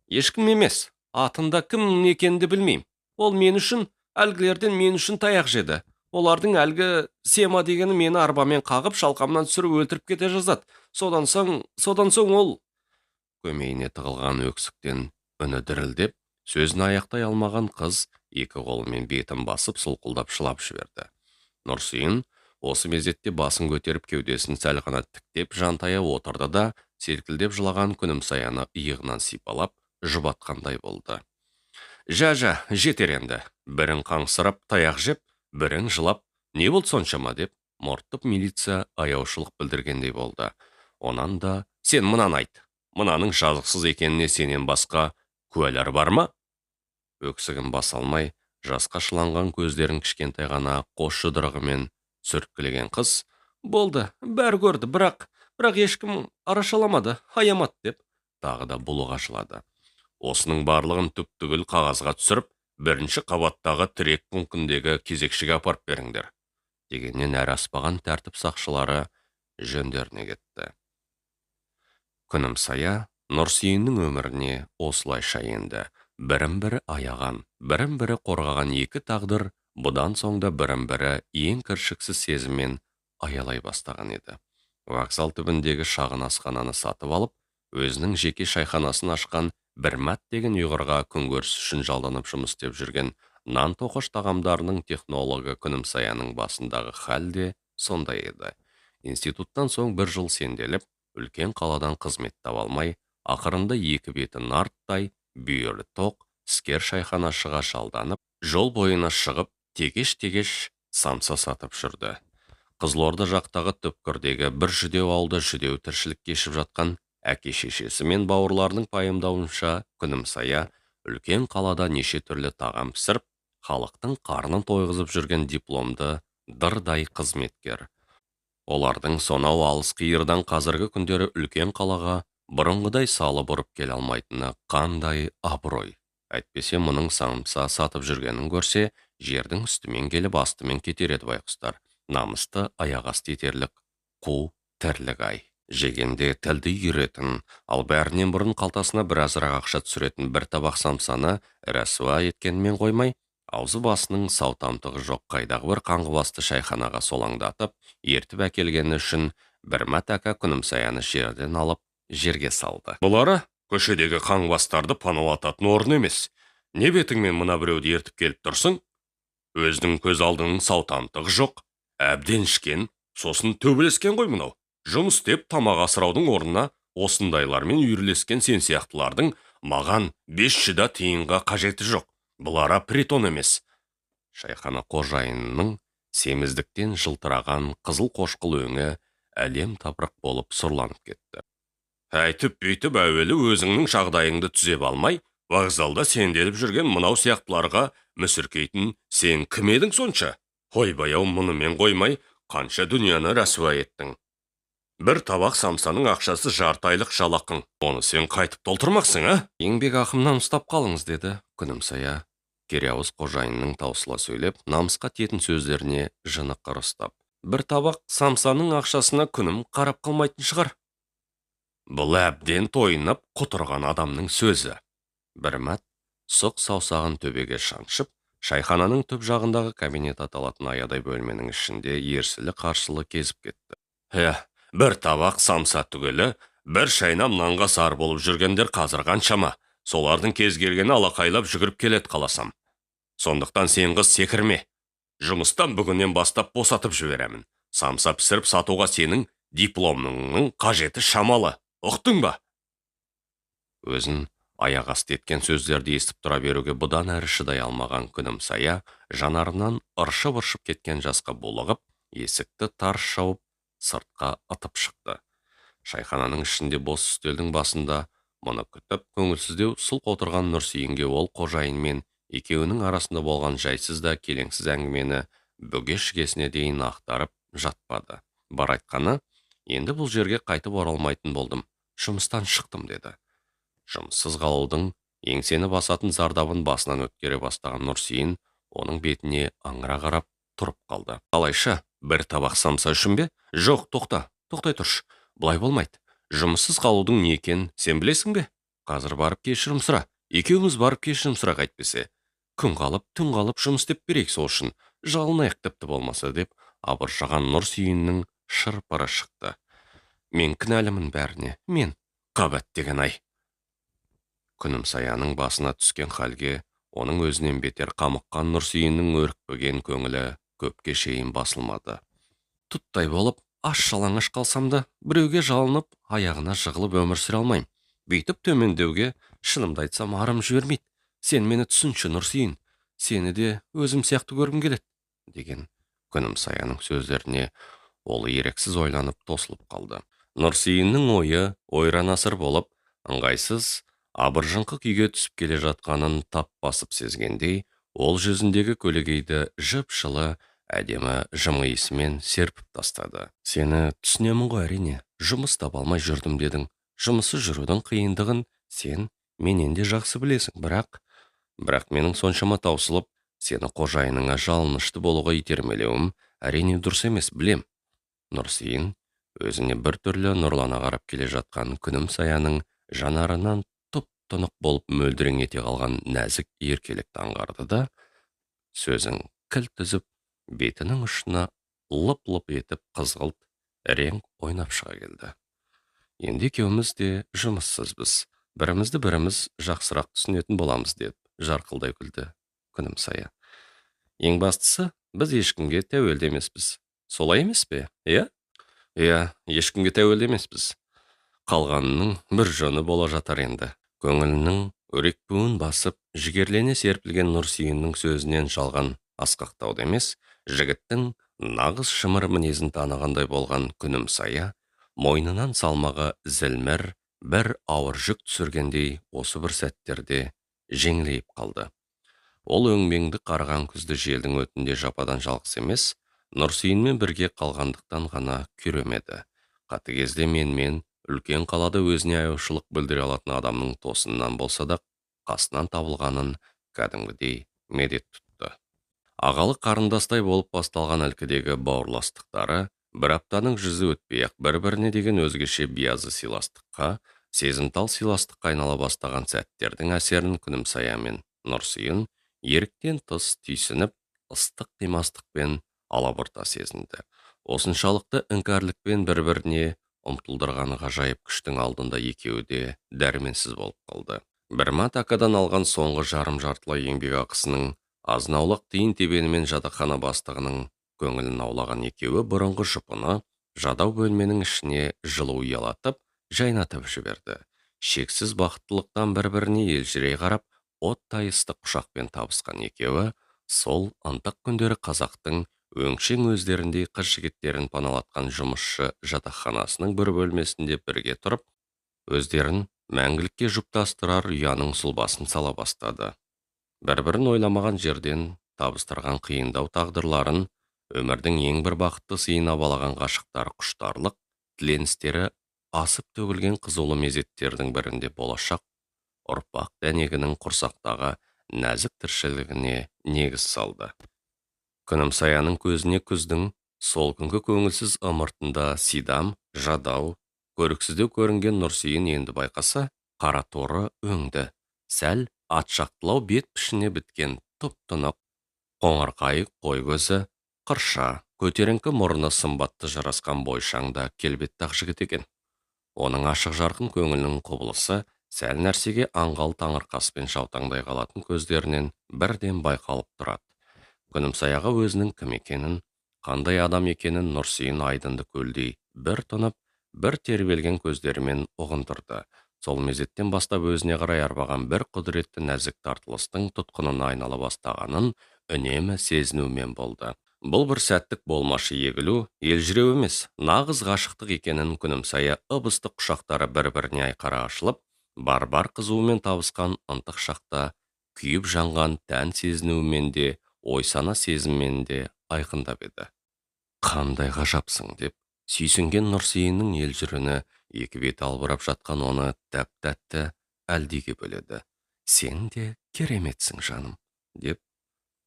Ешкім емес, атында кім екенін де білмеймін. Ол мен үшін, әлгілерден мен үшін таяқ жеді. Олардың әлгі Сема дегені мені арбамен қағып, шалқамнан түсіріп өлтіріп кете жаздады. Содан соң ол көмейіне тығылған өксіктен үні дірілдеп, сөзін аяқтай алмаған қыз екі қолымен бетін басып сұлқылдап жылап жіберді. Нұрсейін осы мезетте басын көтеріп кеудесін сәл ғана тіктеп жантая отырды да, селкілдеп жылаған Күнімсаяны иығынан сипалап, жұбатқандай болды. Жа-жа, жетер енді. Бірің қаңсырап таяқ жеп, бірің жылап, не болды соншама деп, мұртты милиция аяушылық білдіргендей болды. Онан да, сен мынаны айт. Мынаның жазықсыз екеніне сенен басқа куәлар бар ма? Өксігін баса алмай, жасқа шыланған көздерін кішкентай ғана қос жұдырығымен сүрткілеген қыз, болды, бәрі көрді, бірақ ешкім арашаламады, аямады деп тағы да бұлыға жылады. Осының барлығын түп-түгел қағазға түсіріп, бірінші қабаттағы тірек пунктіндегі кезекшіге апарып беріңдер, дегеннен әрі аспаған тәртіп сақшылары жөндеріне кетті. Күнімсая Нұрсейіннің өміріне осылайша енді. Бірін-бірі аяған, бірін-бірі қорғаған екі тағдыр бұдан соң да бірін-бірі ең кіршіксіз сезіммен аялай бастаған еді. Вокзал түбіндегі шағын асхананы сатып алып, Өзінің жеке шайханасын ашқан Бірмат деген ұйғырға күнкөріс үшін жалданып жұмыс істеп жүрген нан тоқаш тағамдарының технологы Күнімсаяның басындағы хал де сондай еді. Институттан соң бір жыл сенделіп, үлкен қаладан қызмет таба алмай, ақырында екі беті нарттай, бүйірі тоқ, іскер шайханашыға жалданып, жол бойына шығып, тегеш-тегеш самса сатып жүрді. Қызылорда жақтағы түпкірдегі бір жүдеу ауылда жүдеу тіршілік кешіп жатқан әке-шешесі мен бауырларының пайымдауынша Күнімсая үлкен қалада неше түрлі тағам пісіріп, халықтың қарнын тойғызып жүрген дипломды дырдай қызметкер. Олардың сонау алыс қиырдан қазіргі күндері үлкен қалаға бұрынғыдай салып ұрып келе алмайтыны қандай абырой. Әйтпесе мұның самса сатып жүргенін көрсе, жердің үстімен келіп астымен кетер еді байқұстар. Намысты аяқ асты етерлік қу тірлік ай. Жегенде тілді үйретін, ал бәрінен бұрын қалтасына біразырақ ақша түсіретін бір табақ самсаны рәсуа еткенмен қоймай, аузы басының сау тамтығы жоқ қайдағы бір қаңғыбасты шайханаға солаңдатып, ертіп әкелгені үшін Бірмат ака Күнімсаяны жерден алып, жерге салды. Бұлары көшедегі қаңғыбастарды паналататын орын емес. Не бетіңмен мына біреуді ертіп келіп тұрсың? Өзінің көз алдының сау тамтығы жоқ, әбден ішкен, сосын төбелескен ғой мынау. Жұмыс істеп тамақ асыраудың орнына осындайлармен үйірлескен сен сияқтылардың маған 5 жүда тиынға қажеті жоқ. Бұлара притон емес. Шайхана қожайынының семіздіктен жылтыраған қызыл қошқыл өңі әлем тапырық болып сұрланып кетті. Әйтіп бүйтіп әуелі өзіңнің жағдайыңды түзеп алмай, вокзалда сенделіп жүрген мынау сияқтыларға мүсіркейтін сен кім едің сонша? Ойбай-ау, мұнымен қоймай, қанша дүнияны рәсуа еттің. Бір табақ самсаның ақшасы жарты айлық жалақың. Оны сен қайтып толтырмақсың, а? Еңбек ақымнан ұстап қалыңыз, деді Күнімсая. Кереауыз қожайынның таусыла сөйлеп, намысқа тиетін сөздеріне жыны қыр ұстап. Бір табақ самсаның ақшасына күнім қарап қалмайтын шығар. Бұл әбден тойынып құтырған адамның сөзі. Бірмат сұқ саусағын төбеге шаншып, шайхананың түп жағындағы кабинет аталатын аядай бөлменің ішінде ерсілі-қарсылы кезіп кетті. Бір табақ самса түгелі, бір шайнам нанға сар болып жүргендер қазір қаншама. Солардың кез келгені алақайлап жүгіріп келеді қаласам. Сондықтан сен қыз секірме. Жұмыстан бүгіннен бастап босатып жіберемін. Самса пісіріп сатуға сенің дипломыңның қажеті шамалы. Ұқтың ба? Өзін аяқ асты еткен сөздерді естіп тұра беруге бұдан әрі шыдай алмаған Күнімсая жанарынан ыршып-ыршып кеткен жасқа булығып, есікті тарс жауып, сыртқа ытып шықты. Шайхананың ішінде бос үстелдің басында мұны күтіп, көңілсіздеу сұлқ отырған Нұрсейінге ол қожайынмен екеуінің арасында болған жайсыз да келеңсіз әңгімені бүге-шігесіне дейін ақтарып жатпады. Бар айтқаны, енді бұл жерге қайтып оралмайтын болдым, жұмыстан шықтым, деді. Жұмыссыз қалудың еңсені басатын зардабын басынан өткере бастаған Нұрсейін оның бетіне аңыра қарап тұрып қалды. Қалайша, бір табақ самса үшін бе? Жоқ, тоқта, тоқтай тұршы. Бұлай болмайды. Жұмыссыз қалудың не екенін сен білесің бе? Қазір барып кешірім сұра. Екеуміз барып кешірім сұрақ әйтпесе. Күн қалып, түн қалып жұмыс істеп берейік сол үшін. Жалынайық тіпті болмаса, деп абыржыған Нұрсейіннің шыр-пыры шықты. Мен кінәлімін бәріне, мен қабат деген ай. Күнімсаяның басына түскен халге оның өзінен бетер қамыққан Нұрсейіннің өркпіген көңілі көпке шейін басылмады. Тұттай болып, аш жалаңаш қалсам да, біреуге жалынып, аяғына жығылып өмір сүре алмаймын. Бүйтіп төмендеуге, шынымды айтсам, арым жібермейді. Сен мені түсінші, Нұрсейін, сені де өзім сияқты көргім келеді, деген Күнімсаяның сөздеріне ол еріксіз ойланып тосылып қалды. Нұрсейіннің ойы ойран-асыр болып, ыңғайсыз, абыржыңқы күйге түсіп келе жатқанын тап басып сезгендей, ол жүзіндегі көлегейді жып-жылы, әдемі жымиысымен серпіп тастады. Сені түсінемін ғой, әрине, жұмыс таба алмай жүрдім дедің. Жұмыссыз жүрудің қиындығын сен менен де жақсы білесің, бірақ менің соншама таусылып, сені қожайыныңа жалынышты болуға итермелеуім әрине дұрыс емес, білем. Нұрсейін өзіне бір түрлі нұрлана қарап келе жатқан Күнімсаяның жанарынан тұп-тұнық болып мөлдірең ете қалған нәзік еркелікті аңғарды да, сөзін кілт үзіп, бетінің ұшына лып-лып етіп қызғылт рең ойнап шыға келді. Енді екеуміз де жұмыссызбыз. Бірімізді біріміз жақсырақ түсінетін боламыз, деп жарқылдай күлді Күнімсая. Ең бастысы, біз ешкімге тәуелді емеспіз. Солай емес пе? Иә? Иә, ешкімге тәуелді емеспіз. Қалғанының бір жөні бола жатар енді. Көңілінің өрекпуін басып, жігерлене серпілген Нұрсүйіннің сөзінен жалған асқақтауды емес, жігіттің нағыз шымыр мінезін танығандай болған Күнімсая мойнынан салмағы зілмір бір ауыр жүк түсіргендей осы бір сәттерде жеңілейіп қалды. Ол өңмеңді қарған күзді желдің өтінде жападан жалғыз емес, Нұрсүйінмен бірге қалғандықтан ғана күйремеді. Қатыгезде менмен үлкен қалада өзіне аяушылық білдіре алатын адамның тосыннан болса да қасынан табылғанын кәдімгідей медет тұтты. Ағалы қарындастай болып басталған ілкідегі бауырластықтары бір аптаның жүзі өтпей-ақ бір-біріне деген өзгеше биязы сыйластыққа, сезімтал сыйластыққа айнала бастаған сәттердің әсерін Күнімсая мен Нұрсүйін еріктен тыс түйсініп, ыстық қимастықпен алабұрта сезінді. Осыншалықты іңкәрлікпен бір-біріне ұмтылдырған ғажайып күштің алдында екеуі де дәрменсіз болып қалды. Бір матакадан алған соңғы жарым-жартылай еңбек ақысының азын-аулақ тиын тебенімен жатақхана бастығының көңілін аулаған екеуі бұрынғы жұпыны жадау бөлменің ішіне жылу ұялатып, жайнатып жіберді. Шексіз бақыттылықтан бір-біріне елжірей қарап, оттай ыстық құшақпен табысқан екеуі сол ынтық күндері қазақтың өңшең өздеріндей қыз жігіттерін паналатқан жұмысшы жатақханасының бір бөлмесінде бірге тұрып, өздерін мәңгілікке жұптастырар ұяның сұлбасын сала бастады. Бір-бірін ойламаған жерден табыстырған қиындау тағдырларын өмірдің ең бір бақытты сыйына балаған ғашықтар құштарлық тіленістері асып төгілген қызулы мезеттердің бірінде болашақ ұрпақ дәнегінің құрсақтағы нәзік тіршілігіне негіз салды. Күнімсаяның көзіне күздің сол күнгі көңілсіз ымыртында сидам, жадау, көріксіздеу көрінген Нұрсүйін енді байқаса, қара торы өңді, сәл атшақтылау бет пішіне біткен тұп-тұнық, қоңырқай қой көзі, қырша, көтеріңкі мұрны сымбатты жарасқан бойшаң да келбетті ақ жігіт екен. Оның ашық жарқын көңілінің құбылысы сәл нәрсеге аңғал таңырқаспен жаутаңдай қалатын көздерінен бірден байқалып тұрады. Күнімсаяға өзінің кім екенін, қандай адам екенін Нұрсүйін айдынды көлдей бір тұнып, бір тербелген көздерімен ұғындырды. Сол мезеттен бастап өзіне қарай арбаған бір құдіретті нәзік тартылыстың тұтқынына айнала бастағанын үнемі сезінумен болды. Бұл бір сәттік болмашы егілу, елжіреу емес, нағыз ғашықтық екенін Күнімсая ып-ыстық құшақтары бір-біріне айқара ашылып, бар-бар қызуымен табысқан ынтық шақта күйіп жанған тән сезінуімен де, ой-сана сезіммен де айқындап еді. Қандай ғажапсың, деп сүйсінген Нұрсүйіннің елжіреуіне екі беті албырап жатқан оны тәп-тәтті әлдиге бөледі. Сен де кереметсің, жаным, деп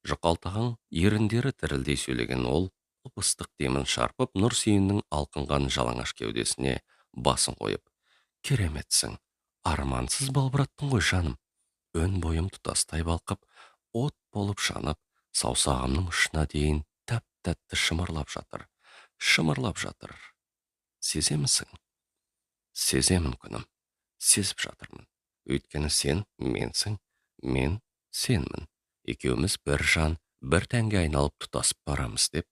жұқалтаған еріндері дірілдей сөйлеген ол ып-ыстық демін шарпып Нұрсүйіннің алқынған жалаңаш кеудесіне басын қойып, кереметсің, армансыз балбыраттың ғой, жаным. Өн бойым тұтастай балқып, от болып жанып, саусағымның ұшына дейін тәп-тәтті шымырлап жатыр, шымырлап жатыр. Сеземісің? Сеземін, күнім, сезіп жатырмын. Өйткені сен менсің, мен сенмін. Екеуміз бір жан, бір тәнге айналып тұтасып барамыз, деп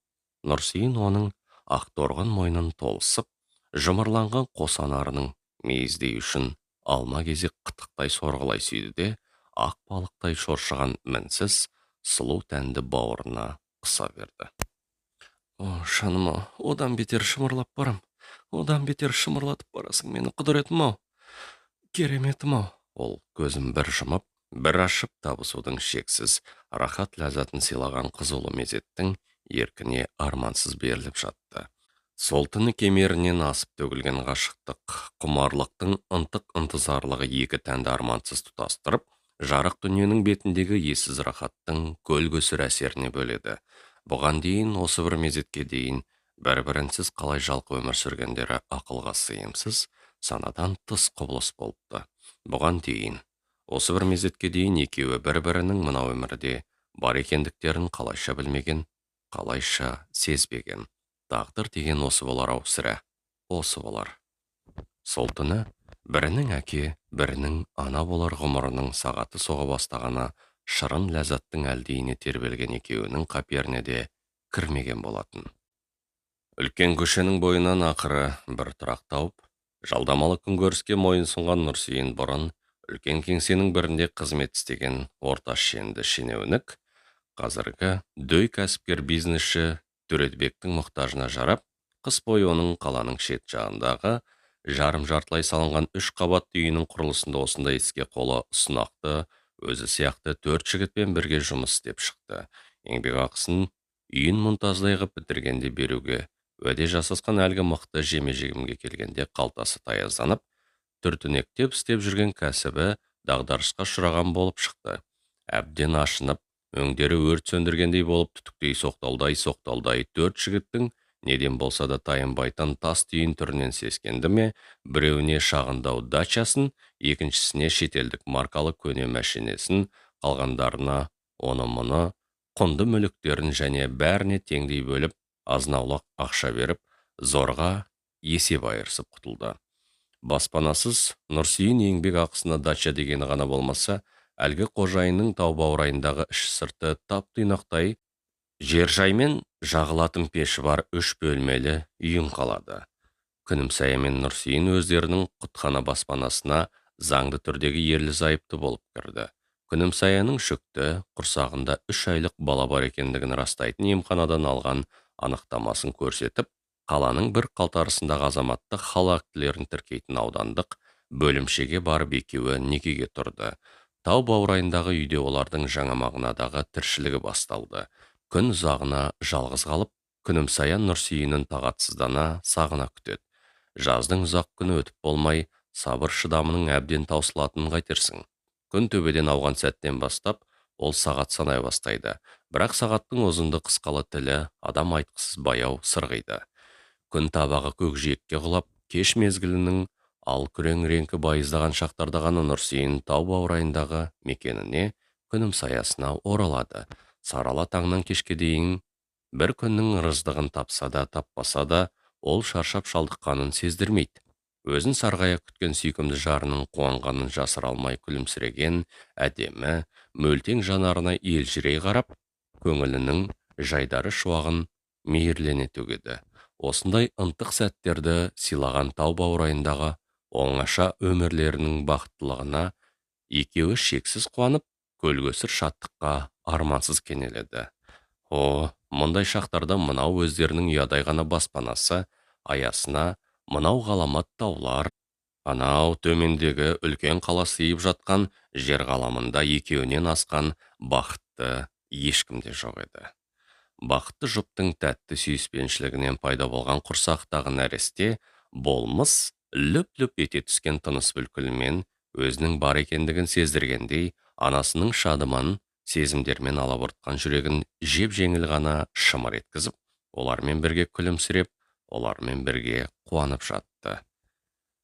Нұрсүйін оның ақ торғын мойнын толысып, жұмырланған қос анарының мейіздей үшін алма кезек қытықтай сорғылай сүйді де, ақ балықтай шоршыған мінсіз сұлу тәнді бауырына қыса берді. О, жаным-ау, одан бетер шымырлап барам, одан бетер шымырлатып барасың мені, құдіретім-ау, кереметім-ау. Ол көзін бір жұмып, бір ашып табысудың шексіз рахат ләззатын сыйлаған қызулы мезеттің еркіне армансыз беріліп жатты. Сол түні кемерінен асып төгілген ғашықтық, құмарлықтың ынтық ынтызарлығы екі тәнді армансыз тұтастырып, жарық дүниенің бетіндегі ессіз рахаттың көл көсір әсеріне бөледі. Бұған дейін, осы бір мезетке дейін бір-бірінсіз қалай жалқы өмір сүргендері ақылға сыйымсыз, санадан тыс құбылыс болыпты. Бұған дейін, осы бір мезетке дейін екеуі бір-бірінің мынау өмірде бар екендіктерін қалайша білмеген, қалайша сезбеген. Тағдыр деген осы болар ау сірә, осы болар. Сол түні бірінің әке, бірінің ана болар ғұмырының сағаты соға бастағаны шырын ләззаттың әлдиіне тербелген екеуінің қаперіне де кірмеген болатын. Үлкен көшенің бойынан ақыры бір тұрақ тауып, жалдамалы күнкөріске мойынсұнған Нұрсейін бұрын үлкен кеңсенің бірінде қызмет істеген орта шенді шенеунік, қазіргі дөй кәсіпкер бизнесші Төретбектің мұқтажына жарап, қыс бойы оның қаланың шет жағындағы жарым-жартылай салынған 3 қабатты үйінің құрылысында осындай іске қолы ұсынақты, өзі сияқты 4 жігітпен бірге жұмыс істеп шықты. Еңбек ақысын үйін мұнтаздай қып бітіргенде беруге уәде жасасқан әлгі мықты жеме-жегімге келгенде қалтасы таязданып, түртінектеп істеп жүрген кәсібі дағдарысқа ұшыраған болып шықты. Әбден ашынып, өңдері өрт сөндіргендей болып түтіктей соқталдай 4 жігіттің неден болса да тайынбайтын тас түйін түрінен сескенді ме, біреуіне шағындау дачасын, екіншісіне шетелдік маркалы көне мәшинесін, қалғандарына оны-мұны құнды мүліктерін және бәріне теңдей бөліп, азын-аулақ ақша беріп, зорға есеп айырысып құтылды. Баспанасыз Нұрсейін еңбек ақысына дача дегені ғана болмаса, әлгі қожайынның тау баурайындағы іш сырты тап-тұйнақтай жер-жаймен жағылатын пеші бар 3 бөлмелі үйін қалады. Күнімсая мен Нұрсейін өздерінің құтхана баспанасына заңды түрдегі ерлі-зайыпты болып кірді. Күнімсаяның жүкті құрсағында 3 айлық бала бар екендігін растайтын емханадан алған анықтамасын көрсетіп, қаланың бір қалтарысындағы азаматтық хал актілерін тіркейтін аудандық бөлімшеге барып екеуі некеге тұрды. Тау баурайындағы үйде олардың жаңа мағынадағы тіршілігі басталды. Күн ұзағына жалғыз қалып, Күнімсая Нұрсейінін тағатсыздана сағына күтеді. Жаздың ұзақ күні өтіп болмай, сабыр шыдамының әбден таусылатынын қайтерсің. Күн төбеден ауған сәттен бастап, ол сағат санай бастайды. Бірақ сағаттың ұзынды қысқалы тілі адам айтқысыз баяу сырғиды. Күн табағы көкжиекке құлап, кеш мезгілінің ал күрең реңкі байыздаған шақтарда ғана Нұрсейін тау баурайындағы мекеніне, Күнімсаясына оралады. Сарала таңнан кешке дейін бір күннің ырыздығын тапса да таппаса да, ол шаршап шалдыққанын сездірмейді. Өзін сарғая күткен сүйкімді жарының қуанғанын жасыра алмай күлімсіреген әдемі, мөлтең жанарына елжірей қарап, көңілінің жайдары шуағын мейірлене төгеді. Осындай ынтық сәттерді сыйлаған тау баурайындағы оңаша өмірлерінің бақыттылығына екеуі шексіз қуанып, көлгөсір шаттыққа армансыз кенеледі. О, мұндай шақтарда мынау өздерінің ұядай ғана баспанасы аясына мынау ғаламат таулар, анау төмендегі үлкен қала сыйып жатқан жер ғаламында екеуінен асқан бақытты ешкімде жоқ еді. Бақытты жұптың тәтті сүйіспеншілігінен пайда болған құрсақтағы нәресте болмыс лүп-лүп ете түскен тыныс бүлкілімен өзінің бар екендігін сездіргендей, анасының шадыман сезімдермен алабұртқан жүрегін жеп-жеңіл ғана шымыр еткізіп, олармен бірге күлімсіреп, олармен бірге қуанып жатты.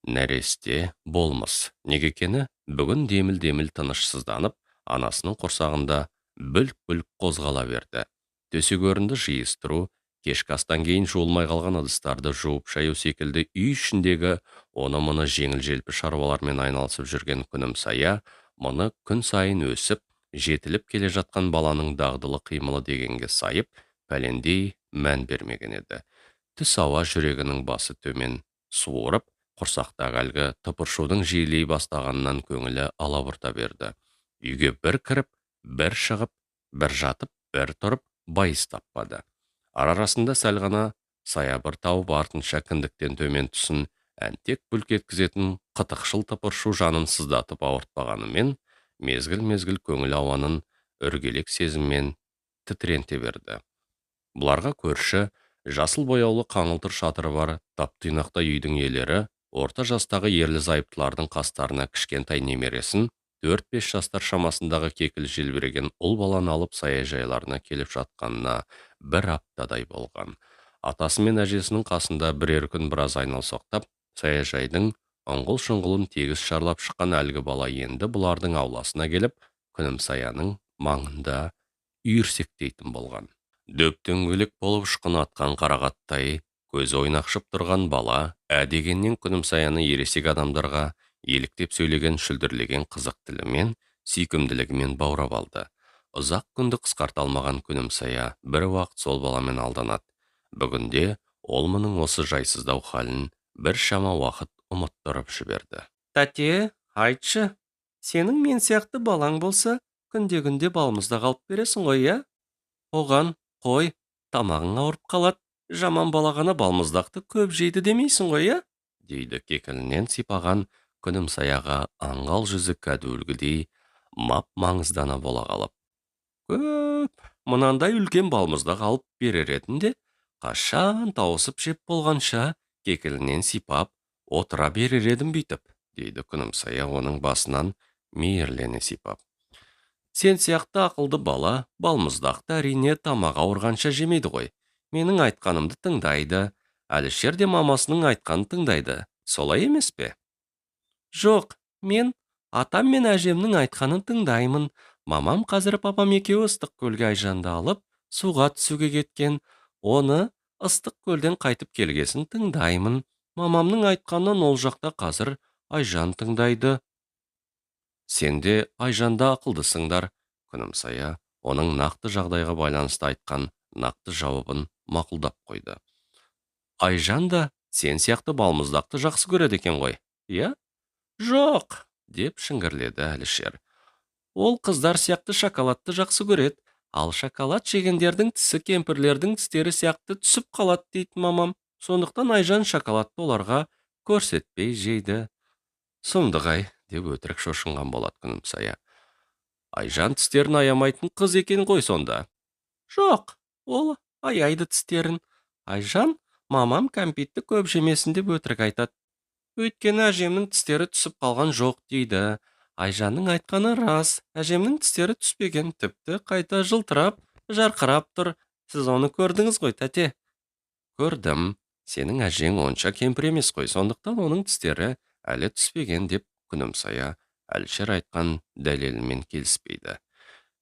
Нәресте болмыс неге екені бүгін деміл-деміл тынышсызданып, анасының құрсағында бүлк-бүлк қозғала берді. Төсек орынды жиыстыру, кешкі астан кейін жуылмай қалған ыдыстарды жуып шаю секілді үй ішіндегі оны-мұны жеңіл-желпі шаруалармен айналысып жүрген Күнімсая мұны күн сайын өсіп, жетіліп келе жатқан баланың дағдылы қимылы дегенге сайып, пәлендей мән бермеген еді. Түс ауа жүрегінің басы төмен суырып, құрсақтағы әлгі тыпыршудың жиілей бастағанынан көңілі алабұрта берді. Үйге бір кіріп, бір шығып, бір жатып, бір тұрып, байыз таппады. Ар-арасында сәл ғана саябыр тауып, артынша кіндіктен төмен түсін әнтек бүлк еткізетін қытықшыл тыпыршу жанын сыздатып ауыртпағанымен, мезгіл-мезгіл көңіл ауанын үргелек сезіммен тітіренте берді. Бұларға көрші, жасыл бояулы қаңылтыр шатыры бар тап-тұйнақтай үйдің иелері орта жастағы ерлі-зайыптылардың қастарына кішкентай немересін 4-5 жастар шамасындағы кекіл желбіреген ұл баланы алып саяжайларына келіп жатқанына бір аптадай болған. Атасы мен әжесінің қасында бірер күн біраз айналсоқтап, саяжайдың ұңғыл-шұңғылын тегіс шарлап шыққан әлгі бала енді бұлардың ауласына келіп, Күнімсаяның маңында үйірсектейтін болған. Дөп-дөңгелек болып ұшқын атқан қарағаттай Көзі ойнақшып тұрған бала ә дегеннен Күнімсаяны ересек адамдарға еліктеп сөйлеген шүлдірлеген қызық тілімен, сүйкімділігімен баурап алды. Ұзақ күнді қысқарта алмаған Күнімсая бір уақыт сол баламен алданады. Бүгінде ол мұның осы жайсыздау халін бір шама уақыт ұмыттырып жіберді. Тәте, айтшы, сенің мен сияқты балаң болса, күнде-күнде балмұздақ алып бересің ғой, иә? Оған қой, тамағың ауырып қалады, жаман бала ғана балмұздақты көп жейді демейсің ғой, иә? Дейді кекілінен сипаған Күнімсаяға аңғал жүзі кәдуілгідей мап-маңыздана бола қалып. Көп, мынандай үлкен балмұздақ алып берер едім де, қашан тауысып жеп болғанша кекілінен сипап отыра берер едім бүйтіп, дейді Күнімсая оның басынан мейірлене сипап. Сен сияқты ақылды бала балмұздақты әрине тамағы ауырғанша жемейді ғой. Менің айтқанымды тыңдайды. Әлішер де мамасының айтқанын тыңдайды. Солай емес пе? Жоқ, мен атам мен әжемнің айтқанын тыңдаймын. Мамам қазір папам екеуі ыстық көлге Айжанды алып, суға түсуге кеткен. Оны ыстық көлден қайтып келгесін тыңдаймын. Мамамның айтқанын ол жақта қазір Айжан тыңдайды. Сен де Айжанда ақылдысыңдар. Күнімсая оның нақты жағдайға байланысты айтқан нақты жауабын мақұлдап қойды. Айжан да сен сияқты балмұздақты жақсы көреді екен ғой, иә? Жоқ, деп шіңгірледі Әлішер. Ол қыздар сияқты шоколадты жақсы көреді. Ал шоколад жегендердің тісі кемпірлердің тістері сияқты түсіп қалады дейді мамам. Сондықтан Айжан шоколадты оларға көрсетпей жейді. Сұмдық-ай, деп өтірік шошынған болады Күнімсая. Айжан тістерін аямайтын қыз екен ғой сонда. Жоқ, ол аяйды тістерін. Айжан мамам кәмпитті көп жемесін деп өтірік айтады. Өйткені әжемнің тістері түсіп қалған жоқ дейді. Айжанның айтқаны рас, әжемнің тістері түспеген, тіпті қайта жылтырап, жарқырап тұр. Сіз оны көрдіңіз ғой, тәте? Көрдім. Сенің әжең онша кемпір емес қой, сондықтан оның тістері әлі түспеген, деп Күнімсая Әлішер айтқан дәлелімен келіспейді.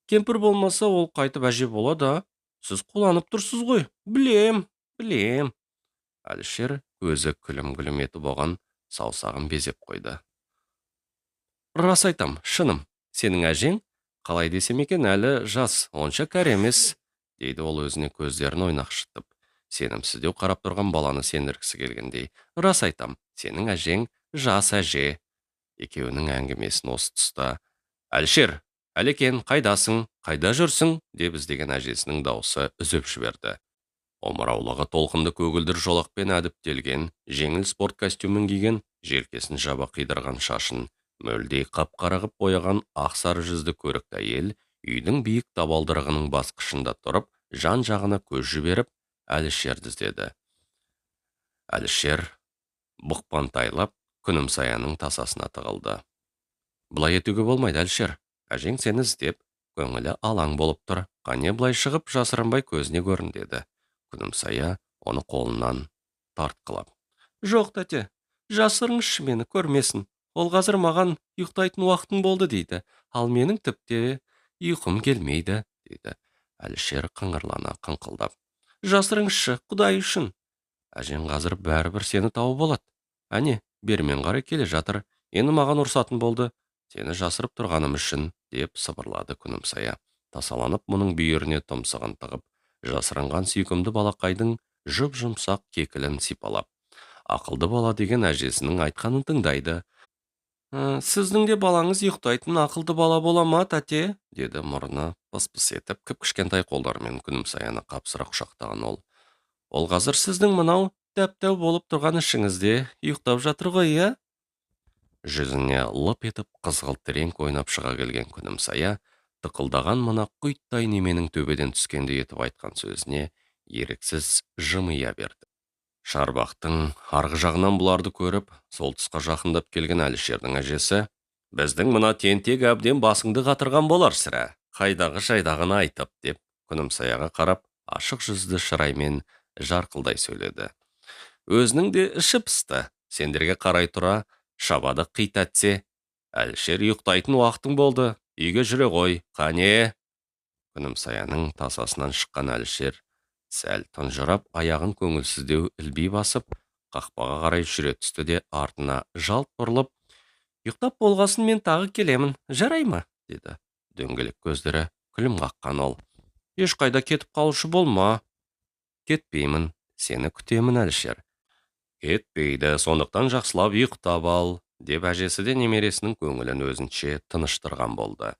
Кемпір болмаса, ол қайтып әже болады. Сіз қуланып тұрсыз ғой. Білем, білем. Әлішер көзі күлім-күлім етіп оған саусағын безеп қойды. Рас айтам, шыным, сенің әжең, қалай десем екен, әлі жас, онша кәрі емес, дейді ол өзіне көздерін ойнақшытып, сенімсіздеу қарап тұрған баланы сендіргісі келгендей. Рас айтам, сенің әжең жас әже. Екеуінің әңгімесін осы тұста Әлішер, Әлекен, қайдасың, қайда жүрсің, деп іздеген әжесінің даусы үзіп жіберді. Омыраулығы толқынды көгілдір жолақпен әдіптелген, жеңіл спорт костюмін киген, желкесін жаба қидырған шашын мөлдей қап-қара қып бояған ақсары жүзді көрікті әйел үйдің биік табалдырығының басқышында тұрып, жан-жағына көз жіберіп, Әлішерді іздеді. Әлішер бұқпантайлап Күнімсаяның тасасына тығылды. Былай етуге болмайды, Әлішер. Әжең сені іздеп, көңілі алаң болып тұр. Қане былай шығып, жасырынбай көзіне көрін, деді. Күнімсая оны қолынан тартқылап. Жоқ, тәте, жасырыңызшы мені, көрмесін. Ол қазір маған ұйықтайтын уақытың болды дейді. Ал менің тіпте ұйқым келмейді, дейді Әлішер қыңырлана қыңқылдап. Жасырыңызшы, Құдай үшін. Әжең қазір бәрібір сені тауып алады. Әне, бермен қарай келе жатыр. Енді маған ұрсатын болды. Сені жасырып тұрғаным үшін, деп сыбырлады Күнімсая. Тасаланып мұның бүйіріне тұмсығын тығып, жасырынған сүйкімді балақайдың жұп-жұмсақ кекілін сипалап. Ақылды бала деген әжесінің айтқанын тыңдайды. Сіздің де балаңыз ұйықтайтын ақылды бала бола ма, тәте? Деді мұрны пыс-пыс етіп, кіп-кішкентай қолдарымен Күнімсаяны қапсыра құшақтаған ол. Ол қазір сіздің мынау дәп-дәу болып тұрған ішіңізде ұйықтап жатыр ғой, иә? Жүзіне лып етіп қызғылт реңк ойнап шыға келген Күнімсая тықылдаған мына құйттай неменің төбеден түскендей етіп айтқан сөзіне еріксіз жымия берді. Шарбақтың арғы жағынан бұларды көріп, сол тұсқа жақындап келген Әлішердің әжесі, «Біздің мына тентек әбден басыңды қатырған болар сірә, қайдағы жайдағыны айтып», деп Күнімсаяға қарап, ашық жүзді шыраймен жарқылдай сөйледі. Өзінің де іші пысты, сендерге қарай тұра, шабады қит әтсе. Әлішер, ұйықтайтын уақытың болды, үйге жүре ғой, қане. Күнімсаяның тасасынан шыққан Әлішер Сәл тұнжырап, аяғын көңілсіздеу ілби басып, қақпаға қарай жүре түсті де артына жалт бұрылып, «Ұйықтап болғасын мен тағы келемін, жарай ма?» деді. Дөңгелек көздері күлім қаққан ол. «Ешқайда кетіп қалушы болма». «Кетпеймін, сені күтемін, Әлішер». «Кетпейді, сондықтан жақсылап ұйықтап ал», деп әжесі де немересінің көңілін өзінше тыныштырған болды.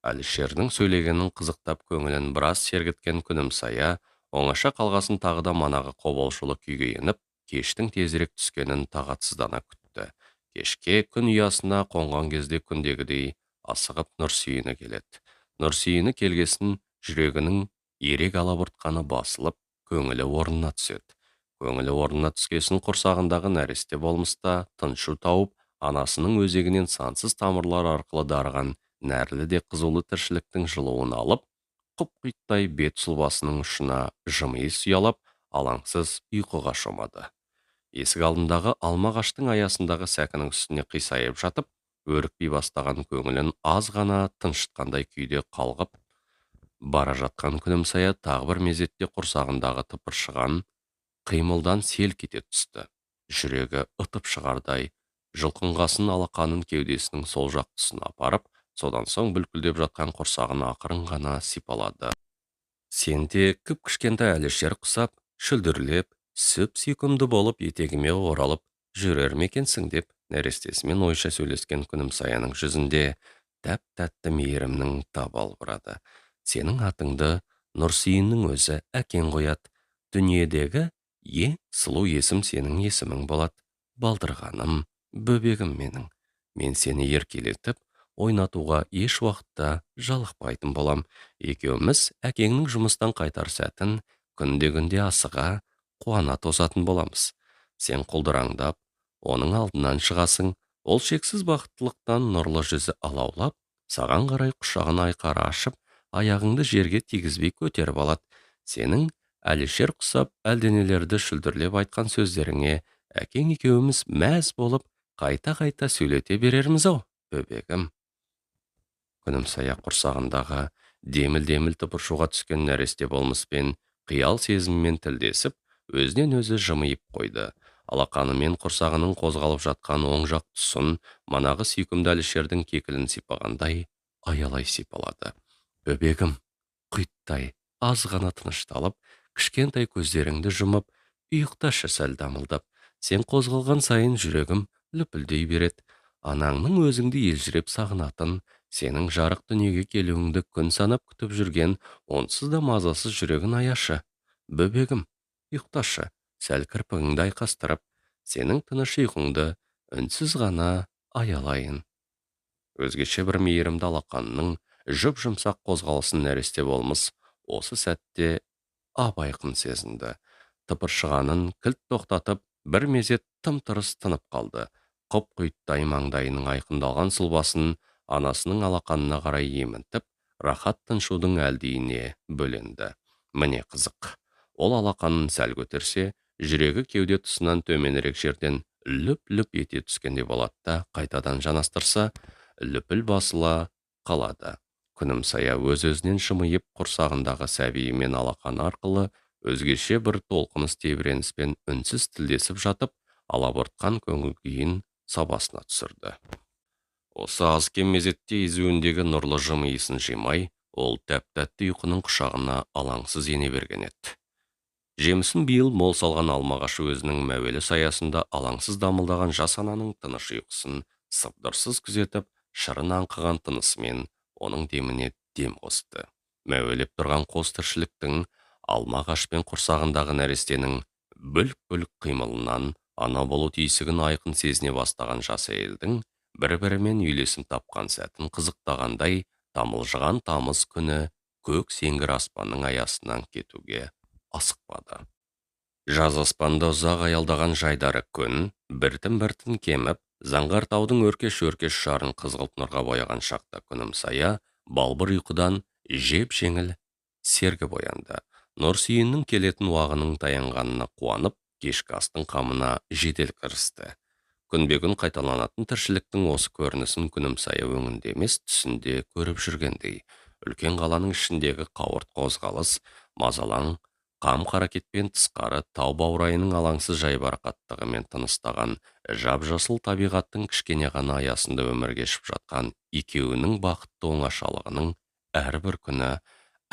Әлішердің сөйлегенін қызықтап көңілін біраз сергіткен Күнімсая оңаша қалғасын тағы да манағы қобалжулы күйге еніп, кештің тезірек түскенін тағатсыздана күтті. Кешке күн ұясына қонған кезде күндегідей асығып Нұрсүйіні келеді. Нұрсүйіні келгесін жүрегінің ерек алабұртқаны басылып, көңілі орнына түседі. Көңілі орнына түскесін құрсағындағы нәресте болмыста тыншу тауып, анасының өзегінен сансыз тамырлар арқылы дарыған нәрлі де қызулы тіршіліктің жылуын алып, құп-құйттай бет сұлбасының ұшына жымиыс ұялап, алаңсыз ұйқыға шомады. Есік алдындағы алма ағаштың аясындағы сәкінің үстіне қисайып жатып, өрікпей бастаған көңілін аз ғана тыншытқандай күйде қалғып бара жатқан Күнімсая тағы бір мезетте құрсағындағы тыпыршыған қимылдан селк ете түсті. Жүрегі ытып шығардай жұлқынғасын алақанын кеудесінің сол жақ тұсына апарып, содан соң бүлкілдеп жатқан құрсағын ақырын ғана сипалады. «Сен де кіп-кішкентай Әлішер құсап, шүлдірлеп, сүп-сүйкімді болып етегіме оралып жүрер ме екенсің?» деп нәрестесімен ойша сөйлескен Күнімсаяның жүзінде тәп-тәтті мейірімнің табы албырады. «Сенің атыңды Нұрсүйіннің өзі әкең қояды. Дүниедегі ең сұлу есім сенің есімің болады. Балдырғаным, бөбегім менің. Мен сені еркелетіп, ойнатуға еш уақытта жалықпайтын болам. Екеуміз әкеңнің жұмыстан қайтар сәтін күнде-күнде асыға, қуана тосатын боламыз. Сен құлдыраңдап, оның алдынан шығасың. Ол шексіз бақыттылықтан нұрлы жүзі алаулап, саған қарай құшағын айқара ашып, аяғыңды жерге тигізбей көтеріп алады. Сенің Әлішер құсап әлденелерді шүлдірлеп айтқан сөздеріңе әкең екеуміз мәз болып қайта-қайта сөйлете берерміз-ау, бөбегім». Күнімсая құрсағындағы деміл-деміл тыпыршуға түскен нәресте болмыспен қиял сезіммен тілдесіп, өзінен өзі жымиып қойды. Алақанымен құрсағының қозғалып жатқан оң жақ тұсын манағы сүйкімді Әлішердің кекілін сипағандай аялай сипалады. «Бөбегім, құйттай аз ғана тынышталып, кішкентай көздеріңді жұмып, ұйықташы сәл дамылдап. Сен қозғалған сайын жүрегім лүпілдей береді. Анаңның өзіңді елжіреп сағынатын, сенің жарық дүниеге келуіңді күн санап күтіп жүрген онсыз да мазасыз жүрегін аяшы. Бөбегім, ұйықташы, сәл кірпігіңді айқастырып, сенің тыныш ұйқыңды үнсіз ғана аялайын». Өзгеше бір мейірімді алақанның жұп-жұмсақ қозғалысын нәресте болмыс осы сәтте ап-айқын сезінді. Тыпыршығанын кілт тоқтатып, бір мезет тым-тырыс тынып қалды. Құп-құйттай маңдайының айқындалған сұлбасын анасының алақанына қарай емінтіп, рахат тыншудың әлдиіне бөленді. Міне қызық. Ол алақанын сәл көтерсе, жүрегі кеуде тұсынан төменірек жерден лүп-лүп ете түскендей болады да, қайтадан жанастырса, лүпіл басыла қалады. Күнімсая өз-өзінен жымиып, құрсағындағы сәбиімен алақаны арқылы өзгеше бір толқыныс тебіреніспен үнсіз тілдесіп жатып, алабұртқан көңіл күйін сабасына түсірді. Осы аз-кем мезетте езуіндегі нұрлы жымиысын жимай, ол тәп-тәтті ұйқының құшағына алаңсыз ене берген еді. Жемісін биыл мол салған алма ағашы өзінің мәуелі саясында алаңсыз дамылдаған жас ананың тыныш ұйқысын сыбдырсыз күзетіп, шырын аңқыған тынысымен оның деміне дем қосты. Мәуелеп тұрған қос тіршіліктің алма ағаш пен құрсағындағы нәрестенің бүлк-бүлк қимылынан ана болу түйсігін айқын сезіне бастаған жас әйелдің бір-бірімен үйлесім тапқан сәтін қызықтағандай тамылжыған тамыз күні көк сеңгір аспанның аясынан кетуге асықпады. Жаз аспанда ұзақ аялдаған жайдары күн біртін-біртін кеміп, заңғар таудың өркеш-өркеш шарын қызғылт нұрға бояған шақта Күнімсая балбыр ұйқыдан жеп-жеңіл сергіп оянды. Нұрсүйіннің келетін уағының таянғанына қуанып, кешкі астың қамына жедел кірісті. Күнбе-күн қайталанатын тіршіліктің осы көрінісін Күнімсая өңінде емес, түсінде көріп жүргендей. Үлкен қаланың ішіндегі қауырт қозғалыс, мазалаң, Қам қаракетпен тысқары тау баурайының алаңсыз жайбарақаттығымен тыныстаған жап-жасыл табиғаттың кішкене ғана аясында өмір кешіп жатқан екеуінің бақытты оңашалығының әрбір күні,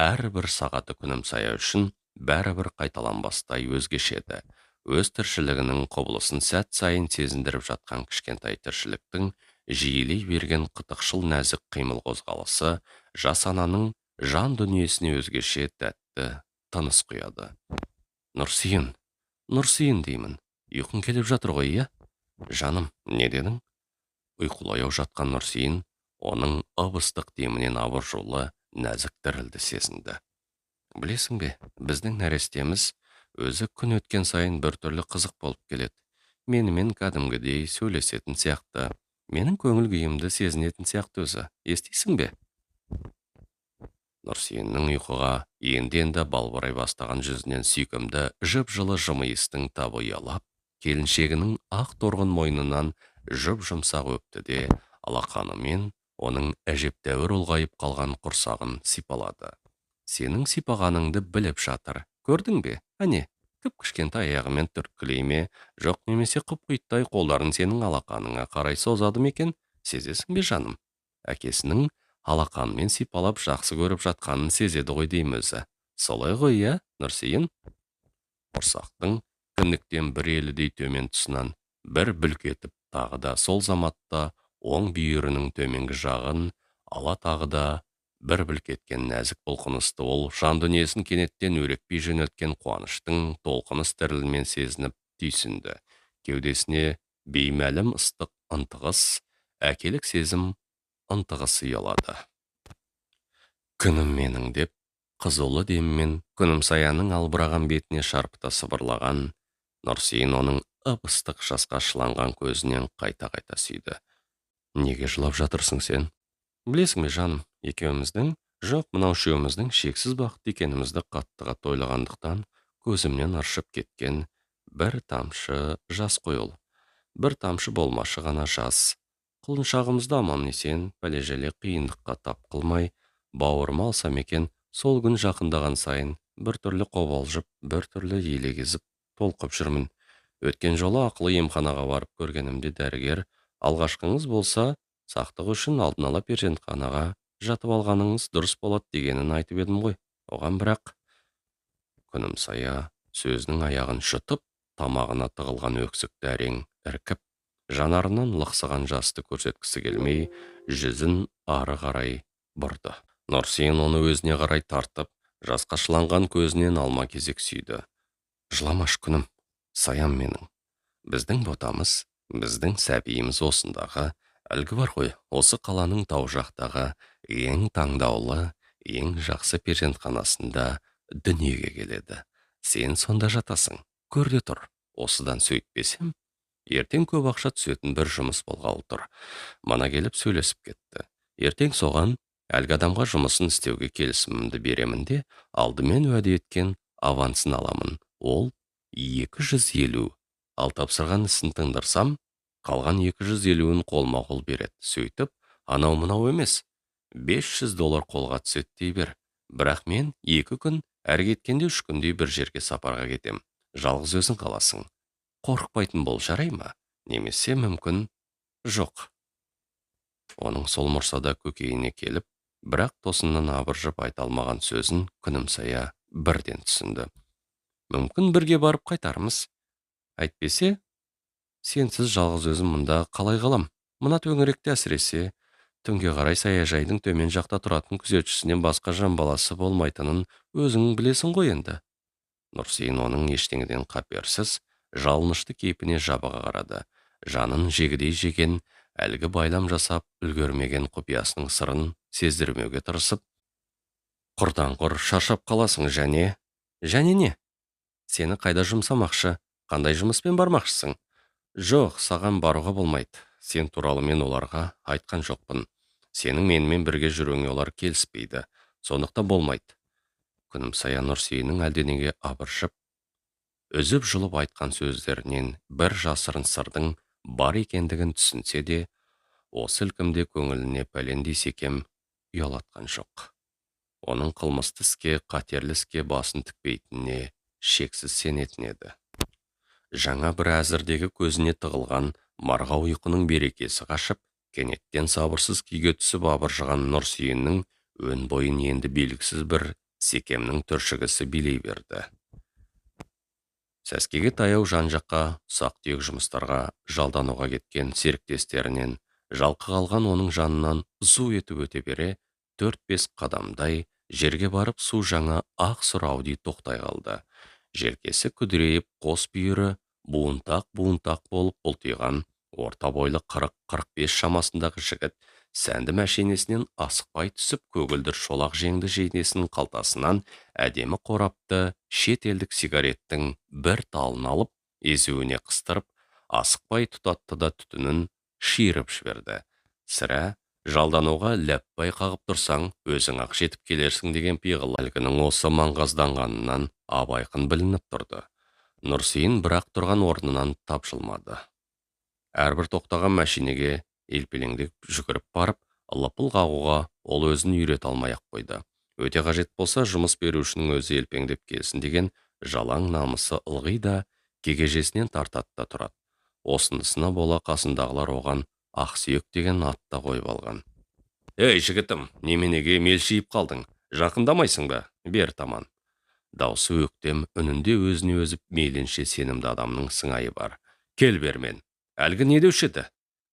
әрбір сағаты Күнімсая үшін бәрібір қайталанбастай өзгеше еді. Өз тіршілігінің құбылысын сәт сайын сезіндіріп жатқан кішкентай тіршіліктің жиілей берген қытықшыл нәзік қимыл қозғалысы жас ананың жан дүниесіне өзгеше тәтті тыныс құяды. Нұрсейін, Нұрсейін деймін, ұйқың келіп жатыр ғой, иә? Жаным, не дедің? Ұйқылы жатқан Нұрсейін оның ып-ыстық демінен абыржулы нәзік дірілді сезінді. Білесің бе, біздің нәрестеміз өзі күн өткен сайын біртүрлі қызық болып келеді. Менімен кәдімгідей сөйлесетін сияқты, менің көңіл күйімді сезінетін сияқты өзі. Естисің бе? Нұрсейіннің ұйқыға енді-енді балбырай бастаған жүзінен сүйкімді жып-жылы жымиыстың табы ұялап, келіншегінің ақ торғын мойнынан жұп-жұмсақ өпті де, алақанымен оның әжептәуір ұлғайып қалған құрсағын сипалады. Сенің сипағаныңды біліп жатыр. Көрдің бе? Әне, кіп-кішкентай аяғымен түрткілей ме, жоқ немесе құп-құйттай қолдарын сенің алақаныңа қарай созады ма екен, сезесің бе, жаным? Әкесінің алақанымен сипалап жақсы көріп жатқанын сезеді ғой деймін өзі. Солай ғой, иә, Нұрсейін? Құрсақтың кіндіктен бір елідей төмен тұсынан бір бүлк етіп, тағы да сол заматта оң бүйірінің төменгі жағын ала тағы да бір бүлк еткен нәзік бұлқынысты ол жан дүниесін кенеттен өрекпи жөнелткен қуаныштың толқыныс дірілімен сезініп түйсінді. Кеудесіне беймәлім ыстық ынтығыс, әкелік сезім ынтығысы ұялады. Күнім менің деп, қызулы деммен Күнімсаяның албыраған бетіне шарпыта сыбырлаған Нұрсейін оның ып-ыстық жасқа шыланған көзінен қайта-қайта сүйді. Неге жылап жатырсың сен? Білесің бе, жаным, екеуміздің, жоқ, мынау үшеуміздің шексіз бақытты екенімізді қатты-қатты ойлағандықтан көзімнен ыршып кеткен бір тамшы жас қой ол. Бір тамшы болмашы ғана жас. Құлыншағымызды аман-есен пәле-жәле қиындыққа тап қылмай, бауырыма алсам екен, сол күн жақындаған сайын бір түрлі қобалжып, бір түрлі елегізіп толқып жүрмін. Өткен жолы ақылы емханаға барып көргенімде дәрігер, алғашқыңыз болса, сақтық үшін алдын ала перзентханаға жатып алғаныңыз дұрыс болады дегенін айтып едім ғой. Оған бірақ Күнімсая сөзінің аяғын жұтып, тамағына тығылған өксікті әрең іркіп, жанарынан лықсыған жасты көрсеткісі келмей, жүзін ары қарай бұрды. Нұрсейін оны өзіне қарай тартып, жасқа шыланған көзінен алма кезек сүйді. Жыламаш, күнім, саям менің. Біздің ботамыз, біздің сәбиіміз осындағы, әлгі бар ғой, осы қаланың тау жақтағы ең таңдаулы, ең жақсы перзентханасында дүниеге келеді. Сен сонда жатасың, көр де тұр. Осыдан сөйтпесем, ертең көп ақша түсетін бір жұмыс болғалы тұр. Мана келіп сөйлесіп кетті. Ертең соған әлгі адамға жұмысын істеуге келісімімді беремін де, алдымен уәде еткен авансын аламын. Ол 250. Ал тапсырған ісін тындырсам, қалған 250-ін қолма-қол береді. Сөйтіп, анау-мынау емес, $500 қолға түседі дей бер. Бірақ мен 2 күн, әрі кеткенде 3 күндей бір жерге сапарға кетем. Жалғыз өзің қаласың. Қорықпайтын бол, жарай ма? Немесе мүмкін жоқ. Оның сол мұрсада көкейіне келіп, бірақ тосыннан абыржып айта алмаған сөзін Күнімсая бірден түсінді. Мүмкін бірге барып қайтармыз. Әйтпесе, сенсіз жалғыз өзім мұнда қалай қалам? Мына төңіректе әсіресе түнге қарай саяжайдың төмен жақта тұратын күзетшісінен басқа жан баласы болмайтынын өзің білесің ғой енді. Нұрсейін оның ештеңеден қаперсіз, жалынышты кейпіне жабыға қарады. Жанын жегідей жеген, әлгі байлам жасап үлгермеген құпиясының сырын сездірмеуге тырысып, құрдан құр шаршап қаласың және... Және не? Сені қайда жұмсамақшы? Қандай жұмыспен бармақшысың? Жоқ, саған баруға болмайды. Сен туралы мен оларға айтқан жоқпын. Сенің менімен бірге жүруіңе олар келіспейді. Сондықтан болмайды. Күнімсая Нұрсейіннің әлденеге абыржып, үзіп жұлып айтқан сөздерінен бір жасырын сырдың бар екендігін түсінсе де, осы ілкімде көңіліне пәлендей секем ұялатқан жоқ. Оның қылмысты іске, қатерлі іске басын тікпейтініне шексіз сенетін еді. Жаңа бір әзірдегі көзіне тығылған марғау ұйқының берекесі қашып, кенеттен сабырсыз күйге түсіп абыржыған Нұрсейіннің өн бойын енді белгісіз бір секемнің түршігісі билей берді. Сәскеге таяу жан-жаққа ұсақ-түйек жұмыстарға жалдануға кеткен серіктестерінен жалқы қалған оның жанынан зу етіп өте бере 4-5 қадамдай жерге барып су жаңа ақ сұр Ауди тоқтай қалды. Желкесі күдірейіп, қос бүйірі буынтақ-буынтақ болып бұлтиған орта бойлы 40-45 шамасындағы жігіт сәнді мәшинесінен асықпай түсіп, көгілдір шолақ жеңді жейдесінің қалтасынан әдемі қорапты шет елдік сигареттің бір талын алып, езуіне қыстырып, асықпай тұтатты да түтінін шиырып жіберді. Сірә, жалдануға ләппай қағып тұрсаң, өзің-ақ жетіп келерсің деген пиғыл әлгінің осы маңғазданғанынан абайқын білініп тұрды. Нұрсейін бірақ тұрған орнынан тапжылмады. Әрбір тоқтаған мәшинеге елпелеңдеп жүгіріп барып, лыпыл қағуға ол өзін үйрете алмай-ақ қойды. Өте қажет болса, жұмыс берушінің өзі елпеңдеп келсін деген жалаң намысы ылғи да кегежесінен тартады да тұрады. Осынысына бола қасындағылар оған ақсүйек деген ат та қойып алған. «Ей, жігітім, неменеге мелшиіп қалдың? Жақындамайсың ба? Бер таман». Даусы өктем, үнінде өзіне өзі мейлінше сенімді адамның сыңайы бар. «Кел бермен. Әлгі не деуші еді?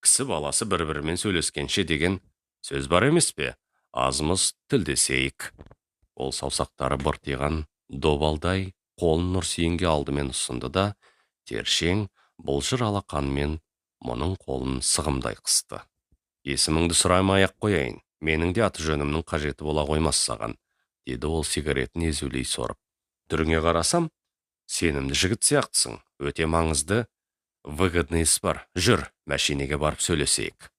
Кісі баласы бір-бірімен сөйлескенше деген сөз бар емес пе? Азымыз тілдесейік». Ол саусақтары быртиған добалдай қолын Нұрсейінге алдымен ұсынды да, тершең, былжыр алақанмен мұның қолын сығымдай қысты. «Есіміңді сұрамай-ақ қояйын, менің де аты жөнімнің қажеті бола қоймас саған», деді ол сигаретін езулей сорып. «Түріңе қарасам, сенімді жігіт сияқтысың, өте маңызды, выгодный іс бар. Жүр, мәшинеге барып сөйлесейік».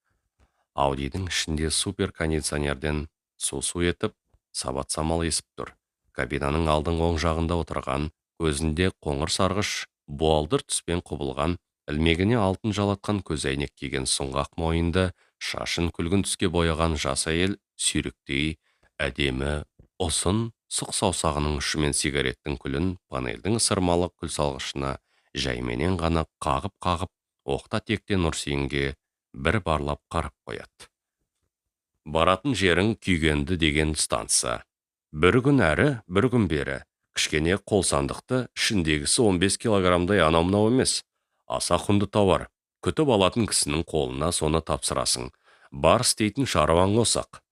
Аудидің ішінде супер кондиционерден су-су етіп, сабат самал есіп тұр. Кабинаның алдыңғы оң жағында отырған, көзінде қоңыр сарғыш, буалдыр түспен құбылған, ілмегіне алтын жалатқан көзәйнек киген сұңғақ мойынды, шашын күлгін түске бояған жас әйел сүйріктей әдемі ұзын сұқ саусағының ұшымен сигареттің күлін панельдің ысырмалы күлсалғышына жайменен ғана қағып-қағып, оқта-текте Нұрсейінге бір барлап қарап қояды. «Баратын жерің Күйгенді деген станция. Бір күн әрі, бір күн бері. Кішкене қол сандықты, ішіндегісі 15 килограммдай анау-мынау емес. Аса құнды тауар. Күтіп алатын кісінің қолына соны тапсырасың. Бар істейтін шаруаң осы-ақ.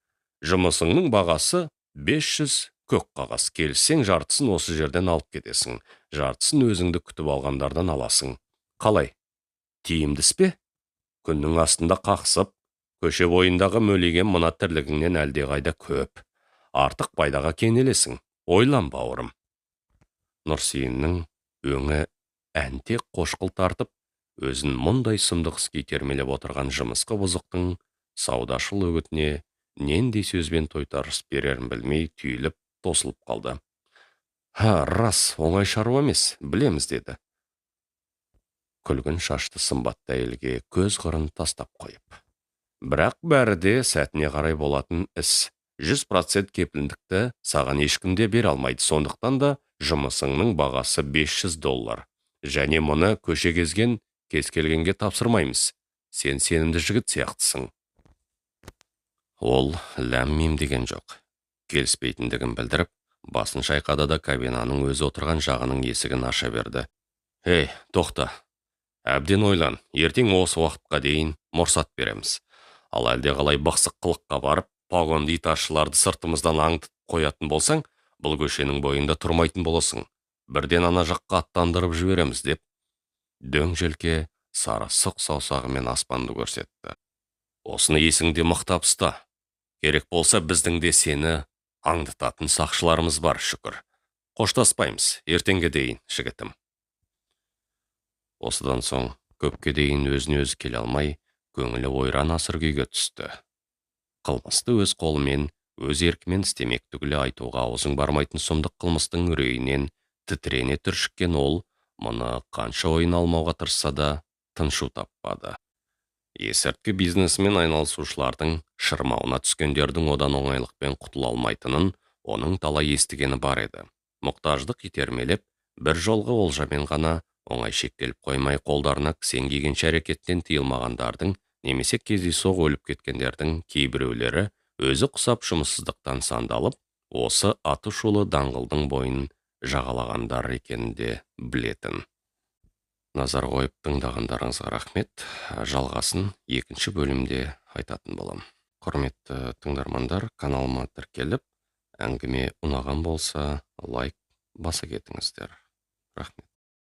Жұмысыңның бағасы 500 көк қағаз. Келіссең, жартысын осы жерден алып кетесің. Жартысын өзіңді күтіп алғандардан аласың. Қалай? Тиімді іс пе? Күннің астында қақсып, көше бойындағы мөлиген мына тірлігіңнен әлдеқайда көп. Артық пайдаға кенелесің. Ойлан, бауырым». Нұрсейіннің өңі әнтек қошқыл тартып, өзін мұндай сұмдық іске итермелеп отырған жымысқы бұзықтың саудашыл үгітіне нендей сөзбен тойтарыс берерін білмей түйіліп тосылып қалды. «Ха, рас, оңай шаруа емес, білеміз», деді. Күлгін шашты сымбатты әйелге көз қырын тастап қойып. «Бірақ бәрі де сәтіне қарай болатын іс. 100% кепілдікті саған ешкім де бере алмайды. Сондықтан да жұмысыңның бағасы $500. Және мұны көше кезген кез келгенге тапсырмаймыз. Сен сенімді жігіт сияқтысың». Ол ләм-мим деген жоқ. Келіспейтіндігін білдіріп, басын шайқады да кабинаның өзі отырған жағының есігін аша берді. «Ей, тоқта. Әбден ойлан, ертең осы уақытқа дейін мұрсат береміз. Ал әлде қалай бықсық қылыққа барып, погонды итаршыларды сыртымыздан аңдып қоятын болсаң, бұл көшенің бойында тұрмайтын боласың. Бірден ана жаққа аттандырып жібереміз», деп дөң желке сары сұқ саусағымен аспанды көрсетті. «Осыны есіңде мықтап ұста. Керек болса, біздің де сені аңдытатын сақшыларымыз бар, шүкір. Қоштаспаймыз, ертеңге дейін, жігітім». Осыдан соң көпке дейін өзіне өзі келе алмай, көңілі ойран асыр күйге түсті. Қылмысты өз қолымен, өз еркімен істемек түгілі айтуға аузың бармайтын сұмдық қылмыстың үрейінен тітірене түршіккен ол мұны қанша ойын алмауға тырысса да тыншу таппады. Есірткі бизнесімен айналысушылардың шырмауына түскендердің одан оңайлықпен құтыла алмайтынын Оның талай естігені бар еді. Мұқтаждық итермелеп, бір жолғы олжамен ғана оңай шектеліп қоймай, қолдарына кісен кигенше әрекеттен тыйылмағандардың немесе кездейсоқ өліп кеткендердің кейбіреулері өзі құсап жұмыссыздықтан сандалып, осы аты шулы даңғылдың бойын жағалағандар екенін де білетін. Назар қойып тыңдағандарыңызға рахмет. Жалғасын екінші бөлімде айтатын болам. Құрметті тыңдармандар, каналыма тіркеліп, әңгіме ұнаған болса, лайк баса кетіңіздер. Рахмет.